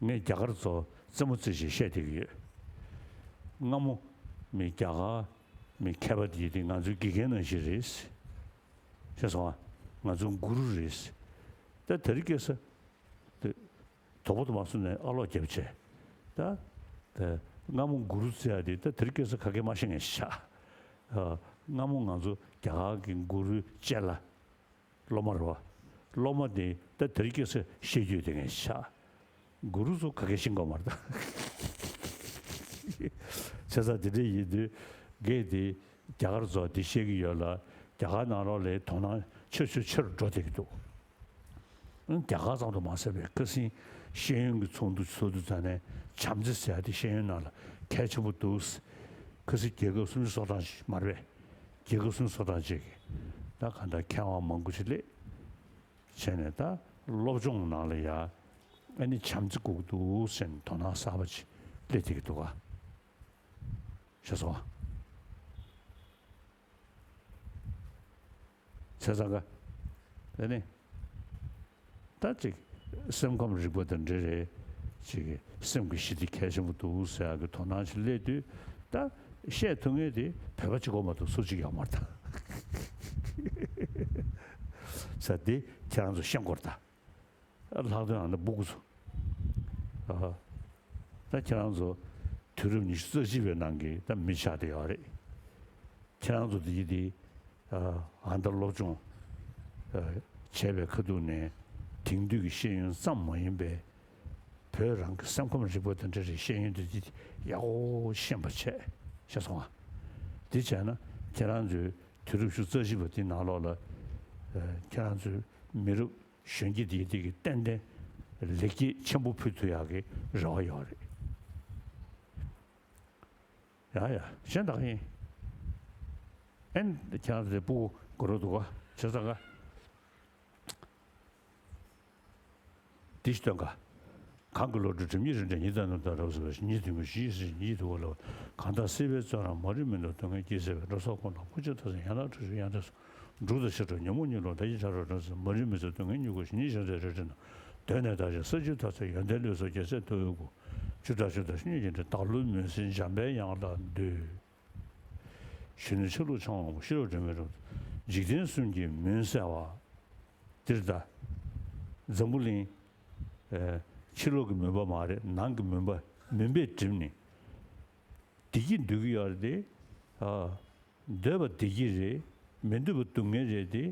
ངས་རྒྱ་གར་ཚོ་རྩེད་མོ་རྩེ་བྱས་བཤད་བསྡད་ཀྱི་ཡོད། སྔ་མོ་མི་རྒྱ་གར་མི་མཁས་པ་དེ་དེ་ང་ཚོའི་དགེ་རྒན་ནང་བཞིན་རེད། ཤེས་སོང་ང་། ང་ཚོའི་གུ་རུ་རེད། ད་དེ་རིང་ཁ་སང་དེ། དོག་པོ་དུ་མ་སོང་ནས་ཨ་ལོག་རྒྱབ་བྱས། ད། ད། སྔ་མོ་གུ་རུ་ཟེར་ཡ་དེ་ད་དེ་རིང་ཁ་སང་ག་གེ་མ་ཤེས་མཁན་ཞིག་ཆགས། ཨ། སྔ་མོ་ང་ཚོ་རྒྱ་གར་གྱི་གུ་རུའི་ལྕེ་ལ། སློབ་མ་རེད་པ། སློབ་མ་དེ་ད་དེ་རིང་ཁ་སང་ཤེས་རྒྱུ་དེ་མཁན་ཞིག་ཆགས། གུ་རུ་ཚོ་ག་གེ་ཤེས་ཀྱི་ཡོད་མ་རེད་ད། བྱས་ཙང་དེ་འདྲ་ཡིན་དུས་ངས་དེ། རྒྱ་གར་ཚོ་འདི་བཤད་ཀྱི་ཡོད་ལ། རྒྱ་གར་ནང་ལོགས་ལ་དོ་སྣང་ཆེ་ཆེ་ཆེ་རུ་འགྲོ་བསྡད་ཀྱི་འདུག་རྒྱ་གར་ཙམ་དུ་མ་ཟད་པའི་ཁ་སང་ཤེས་ཡོན་གྱི་ཚོགས་འདུ་ཚོགས་དུས་ཙམ་ནས་བྱམས་བརྩེ་ཟེར་ཡ་དེ་ཤེས་ཡོན་ནང་ལ་གལ་ཆེན་པོ་འདུག་ཁ་སང་རྒྱལ་ཁབ་སུམ་ཅུ་སོ་གྲངས་ཤིག་མ་རེད་པས། རྒྱལ་ཁབ་སུམ་ཅུ་སོ་གྲངས་ཅིག་གིས་ད་གང་ལྟར་མཁས་དབང་མང་པོ་ཞིག་སླེབས་བྱས་ནས། ད་སློབ་སྦྱོང་ནང་ལ་ཡ་ཨ་ནི་བྱམས་བརྩེ་དགོས་ཀྱི་འདུག་ཟེར་ནས་དོ་སྣང་གསར་པ་ཅིག་སླེབས་བསྡད་ཀྱི་འདུག་ག་ཤེས་སོང་ང་། བྱས་ཙང་ག་ཨ་ནི། ད་ཅིག་སེམས་ཁམས་རིག་པ་དང་འབྲེལ་བའི་ཅིག་སེམས་ཀྱི་ཞི་བདེ་གལ་ཆེན་པོ་འདུག་ཟེར་ཡག་གི་དོ་སྣང་ཞིག་སླེབས་དུས། ད་བཤད་ཐུབ་མཁན་དེ་བོད་པ་གཅིག་པོ་མ་གཏོགས་སུ་གཅིག་ཡོད་མ་རེད་ད། ཟེར་དེ་ཁྱེད་རང་ཚོ་ཤེས་དགོས་རེད་ད། ལྷག་དོན་ཨ་ནི་སྤུ་གུ་ཚོ། ཨ། ད་ཁྱེད་རང་ཚོ་དུས་རབས་ཉི་ཤུ་རྩ་གཅིག་པའི་ནང་གི་ད་མི་ཆགས་བསྡད་ཡོད་རེད། ཁྱེད་རང་ཚོ་དེ་གི་དེ། ཨ། ཨ་ད་སློབ་སྦྱོང་ཨ་བྱས་པའི་ཁ་ཐུག་ནས་དེང་དུས་ཀྱི་ཤེས་ཡོན་ཙམ་མ་ཡིན་པའི་བོད་རང་གི་སེམས་ཁམས་རིག་པ་དང་འབྲེལ་བའི་ཤེས་ཡོན་དེ་དེ་ཡག་པོ་ཤེས་པ་བྱས། ཤེས་སོང་ང་། དེ་བྱས་ན་ཁྱེད་རང་ཚོའི་དུས་རབས་ཉི་ཤུ་རྩ་གཅིག་པ་དེ་ནང་ལོགས་ལ། ཨ། ཁྱེད་རང་ཚོའི་མི་རབས་གཞོན་སྐྱེས་དེ་དེ་གི་ཏན་ཏན་ལེགས་སྐྱེས་ཆེན་པོ་ཕུལ་ཐུབ་ཡག་གི་རེ་བ་ཡོད་རེད། ཡ་ཡ། གཞན་དག་ཡིན། ཨེ་ནི་ཁྱེད་རང་ཚོ་དེ་སྤུ་གུ་འགོར་འདུག་ག་བྱས་ཙང་ག་འདི་ཞིག་སྟོན་ག་གང་གི་བློ་གྲོས་སྒྲིབ་གཉིས་རིམ་གྲོ་ཉི་ཟླ་ནུབ་དང་རབ་གསལ་བ་ཞིག་ཉིད་དུ་ངུ་ཞི་ཞི་ཉིད་དུ་བ་ལ། གང་དག་སྲིད་པའི་བཙོན་རར་མ་རིག་མུན་དུ་སྡུག་བསྔལ་གྱིས་བསྲེགས་པའི་འགྲོ་ས་ཀུན་ལ་ཀུན་སྤྱོད་མཐའ་ཟད་ཡན་ལག་འཁྲུལ་ཞིག་ཡང་དེ་སོ། འབྲུག་དང་ཤར་ཕྲ་ཉོན་མོངས་གཉིས་ལོག་ལྟ་ཞིག་ཆར་བ་གྲང་ཟིག་མ་རིག་མུན་སེལ་སྡུག་བསྔལ་མྱུ་གུ་ཞིག་ཉིད་ཞི་མཐའ་རེ་རེ་ན། གདོད་ནས་བདག་ཅག་ས་བཅུའི་མཐའ་ཚད་ཡོན་ཏན་བློས་བཟོ་རྒྱལ་སྲས་ཐུ་བོའི་སྐུ། བཅུ་ཕྲག་བཅུ་དང་བཅུ་གཉིས་ཀྱི་འབྲས་བདག་བློའི་མུན་སེལ་འཇམ་པའི་དབྱངས་ལ་འདུད། གཞོན་ནུ་ཆ་ལུགས་འཆང་བ་ཤེས་རབ་སྒྲོན་མེའི་རབ་ཏུ། འཇིག་རྟེན་གསུམ་གྱི་མུན་སེལ་བ། འདིར་ད་འཛམ་བུ་གླིང་ཨེ་ཕྱི་ལོགས་ཀྱི་མུན་པ་མ་རེད། ནང་གི་མུན་པ་མུན་པས་བསྒྲིབས་ནས། བདེ་སྐྱིད་འདོད་ཀྱི་ཡོད་རེད་དེ། ཨ། འདོད་པ་བདེ་སྐྱིད་རེད། མི་འདོད་པ་སྡུག་བསྔལ་རེད་དེ།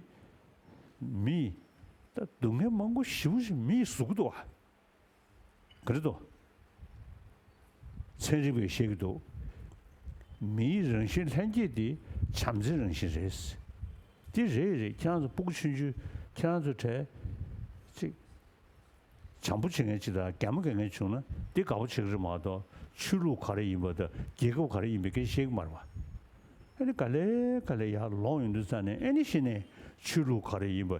མི། ད་སྡུག་བསྔལ་མང་པོ་ཞེ་པོ་ཞིག་མི་ཡིས་བཟོ་གི་འདུག་བ། ག་རེ་འདུག་ཚན་རིག་པས་བཤད་ཀྱི་འདུག་མིའི་རང་བཞིན་ལྷན་སྐྱེས་དེ་བྱམས་བརྩེའི་རང་བཞིན་རེད། དེ་རེད་རེད། ཁྱེད་རང་ཚོ་སྤུ་གུ་ཆུང་ཆུང་ཁྱེད་རང་ཚོ་གྲས་ཅིག་བྱམས་པོ་བྱེད་མཁན་ཅིག་དང་གད་མོ་བགད་མཁན་བྱུང་ན་དེ་དགའ་པོ་བྱེད་ཀྱི་རེད་མ་གཏོགས། ཆོས་ལུགས་ག་རེ་ཡིན་པ་དང་རྒྱལ་ཁབ་ག་རེ་ཡིན་པའི་སྐད་ཆ་བཤད་ཀྱི་མ་རེད་པ། ཨ་ནི་ག་ལེ་ག་ལེ་ཡར་ལོངས་ཡོང་དུས་ཙམ་ནས། ཨ་ནི་གཞི་ནས་ཆོས་ལུགས་ག་རེ་ཡིན་པ།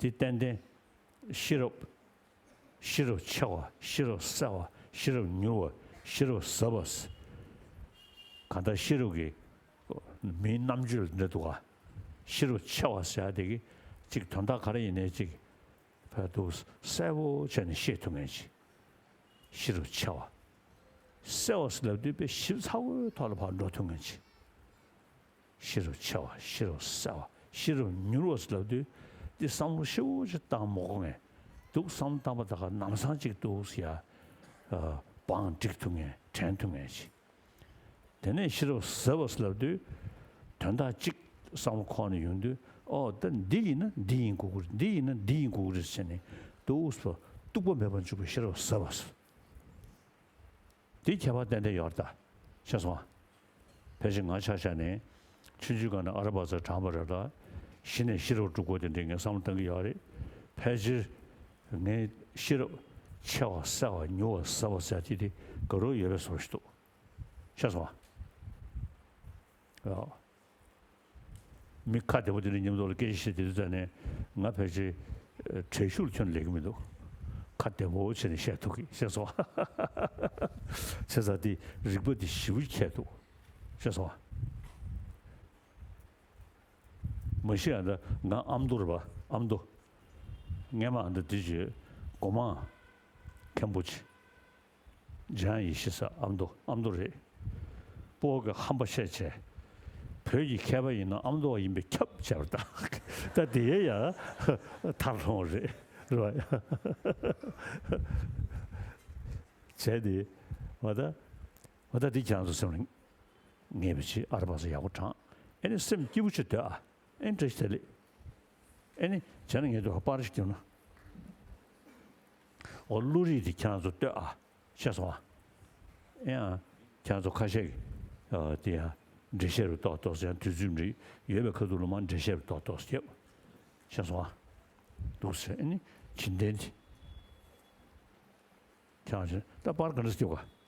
དེ་ཏན་ཏན་ཤེས་རབ། ཤེས་རབ་ཆེ་བ། ཤེས་རབ་གསལ་བ། ཤེས་རབ་མྱུར་བ། ཤེས་རབ་ཟབ་པ། གང་ལྟར་ཤེས་རབ་ཀྱི་མིང་རྣམ་བརྗོད་ལ་འདྲ་འདུག་ག་ཤེས་རབ་ཆེ་བ་ཟེར་ཡ་དེ་གི་ཅིག་དོན་དག་ག་རེ་ཡིན་ནའི་ཅིག་ཕར་དུ་གསལ་པོ་བྱས་ནས་ཤེས་ཐུབ་མཁན་ཅིག་ཤེས་རབ་ཆེ་བ། གསལ་བ་ཟེར་ལབ་དུས་དཔེ་ཞིབ་ཚགས་པོའི་ཐོག་ལ་ཕར་འགྲོ་ཐུབ་མཁན་ཅིག་ཤེས་རབ་ཆེ་བ། ཤེས་རབ་གསལ་བ། ཤེས་རབ་མྱུར་བ་ཟེར་ལབ་དུས་འདི་བསམ་བློ་ཞེ་པོ་ཅིག་བཏང་མ་དགོས་མཁན། འདུག་བསམ་བློ་བཏང་པ་ད་ག་ནམ་སང་ཅིག་འདུག་ཟེར་ཡ། བང་སྒྲིག་ཐུབ་མཁན། དྲན་ཐུབ་མཁན་ཅིག་དེ་ནས་ཤེས་རབ་ཟབ་པ་ཟེར་ལབ་དུས་དོན་དག་གཅིག་བསམ་བློ་འཁོར་ནས་ཡོང་དུས། ཨོ་ད་འདི་ཡིན་ན་འདི་ཡིན་དགོས་ཀྱི་རེད། འདི་ཡིན་ན་འདི་ཡིན་དགོས་ཀྱི་རེད་ཟེར་ནས་འདུག་སེ་གཏུག་པ་མེད་པར་འཇུག་པའི་ཤེས་རབ་ཟབ་པ་ཟེར། དེ་ཁྱད་པར་ཏན་ཏན་ཡོད་རེད་ད། ཤེས་སོང་ཨ། ཕལ་ཆེར་ང་ཆ་བཞག་ནས་ཆུང་ཆུང་སྒང་ནས་ཨ་ར་པ་ཙར་དྲངས་པ་རེད་ད། གཞི་ནས་ཤེས་རབ་སྒྲུབ་དགོས་དེ་འདྲའི་ངས་བསམ་བློ་བཏང་གི་ཡོད་རེད། ཕལ་ཆེར་ངས་ཤེས་རབ་ཆེ་བ་གསལ་བ་མྱུར་བ་ཟབ་པ་ཟེར་དེ་དེ་དགའ་རབ་ཡོད་པའི་བཟོ་ཞིག་འདུག་ཤེས་སོང་ཨ། ཨ། མི་ཁ་བདེ་པོ་དེ་འདྲ་མཉམ་དུ་ལ་སྐད་ཆ་བཤད་དེ་དུས་ཙ་ནས་ང་ཕལ་ཆེར་ཨ་དྲན་ཤུགས་ལ་ཁྱོན་ལས་ཀྱི་མི་འདུག་ཁ་བདེ་པོ་བྱས་ནས་བཤད་ཐུབ་ཀྱི། ཤེས་སོང་ཨ། བྱས་ཙང་དེ་རིག་པ་དེ་ཞེ་པོ་ཁྱད་འདུག་ཤེས་སོང་ཨ། མ་གཞི་ཨ་ད་ང་ཨ་མདོ་རེད་པ། ཨ་མདོ། སྔས་མ་ཨ་ད་དེ་བརྗོད་སྒོ་མང་མཁན་པོ་ཆེ། འཇང་ཡེ་ཤེས་ཟེར་ཨ་མདོ། ཨ་མདོ་རེད། སྤོ་བོ་གི་ཧམ་པ་བཤད་བྱས། བོད་ཀྱི་མཁས་པ་ཡིན་ན་ཨ་མདོ་བ་ཡིན་པས་ཁྱབ་བྱས་པ་དང་། ད་དེ་ཡང་མཐར་ལྷུང་བ་རེད། རེད་པ། བྱས་ཏེ་ཨ་ད་ཨ་ད་འདི་ཁྱེད་རང་ཚོ་སེམས་ལ་ངེས་པ་ཅིག་ཨ་ར་པ་ཙར་ཡག་པོ་དྲངས། ཨེ་ནི་སེམས་སྐྱིད་པོ་ཅིག་སྡོད་ཨ། ཨེ་ནི་བཀྲ་ཤིས་བདེ་ལེགས། ཨེ་ནི་བྱས་ན་ངས་འདུག་པར་ཞིག་བརྒྱབ་ན། འོ་བློ་རིག་དེ་ཁྱེད་རང་ཚོ་ལྟོས་ཨ། ཤེས་སོང་ཨ། ཨེ་ཨ། ཁྱེད་རང་ཚོ་ཁ་ཤས་ཀྱིས་ཨ་དེ་ཡང་འགྲེལ་བཤད་རུ་ཏོག་ཏོག་ཟེར། ཡང་དུས་ཚོད་འགྲིག་ཡོད་པའི་ཁ་ཐུག་ལ་མར་འགྲེལ་བཤད་རུ་ཏོག་ཏོག་ཟེར། ཤེས་སོང་ཨ། འདུག་ཟེར། ཨེ་ནི་བྱིན་ལྡན་དེ། ཁྱེད་རང་ཚོ་ད་པར་ག་འདྲ་སེ་བརྒྱབ་ག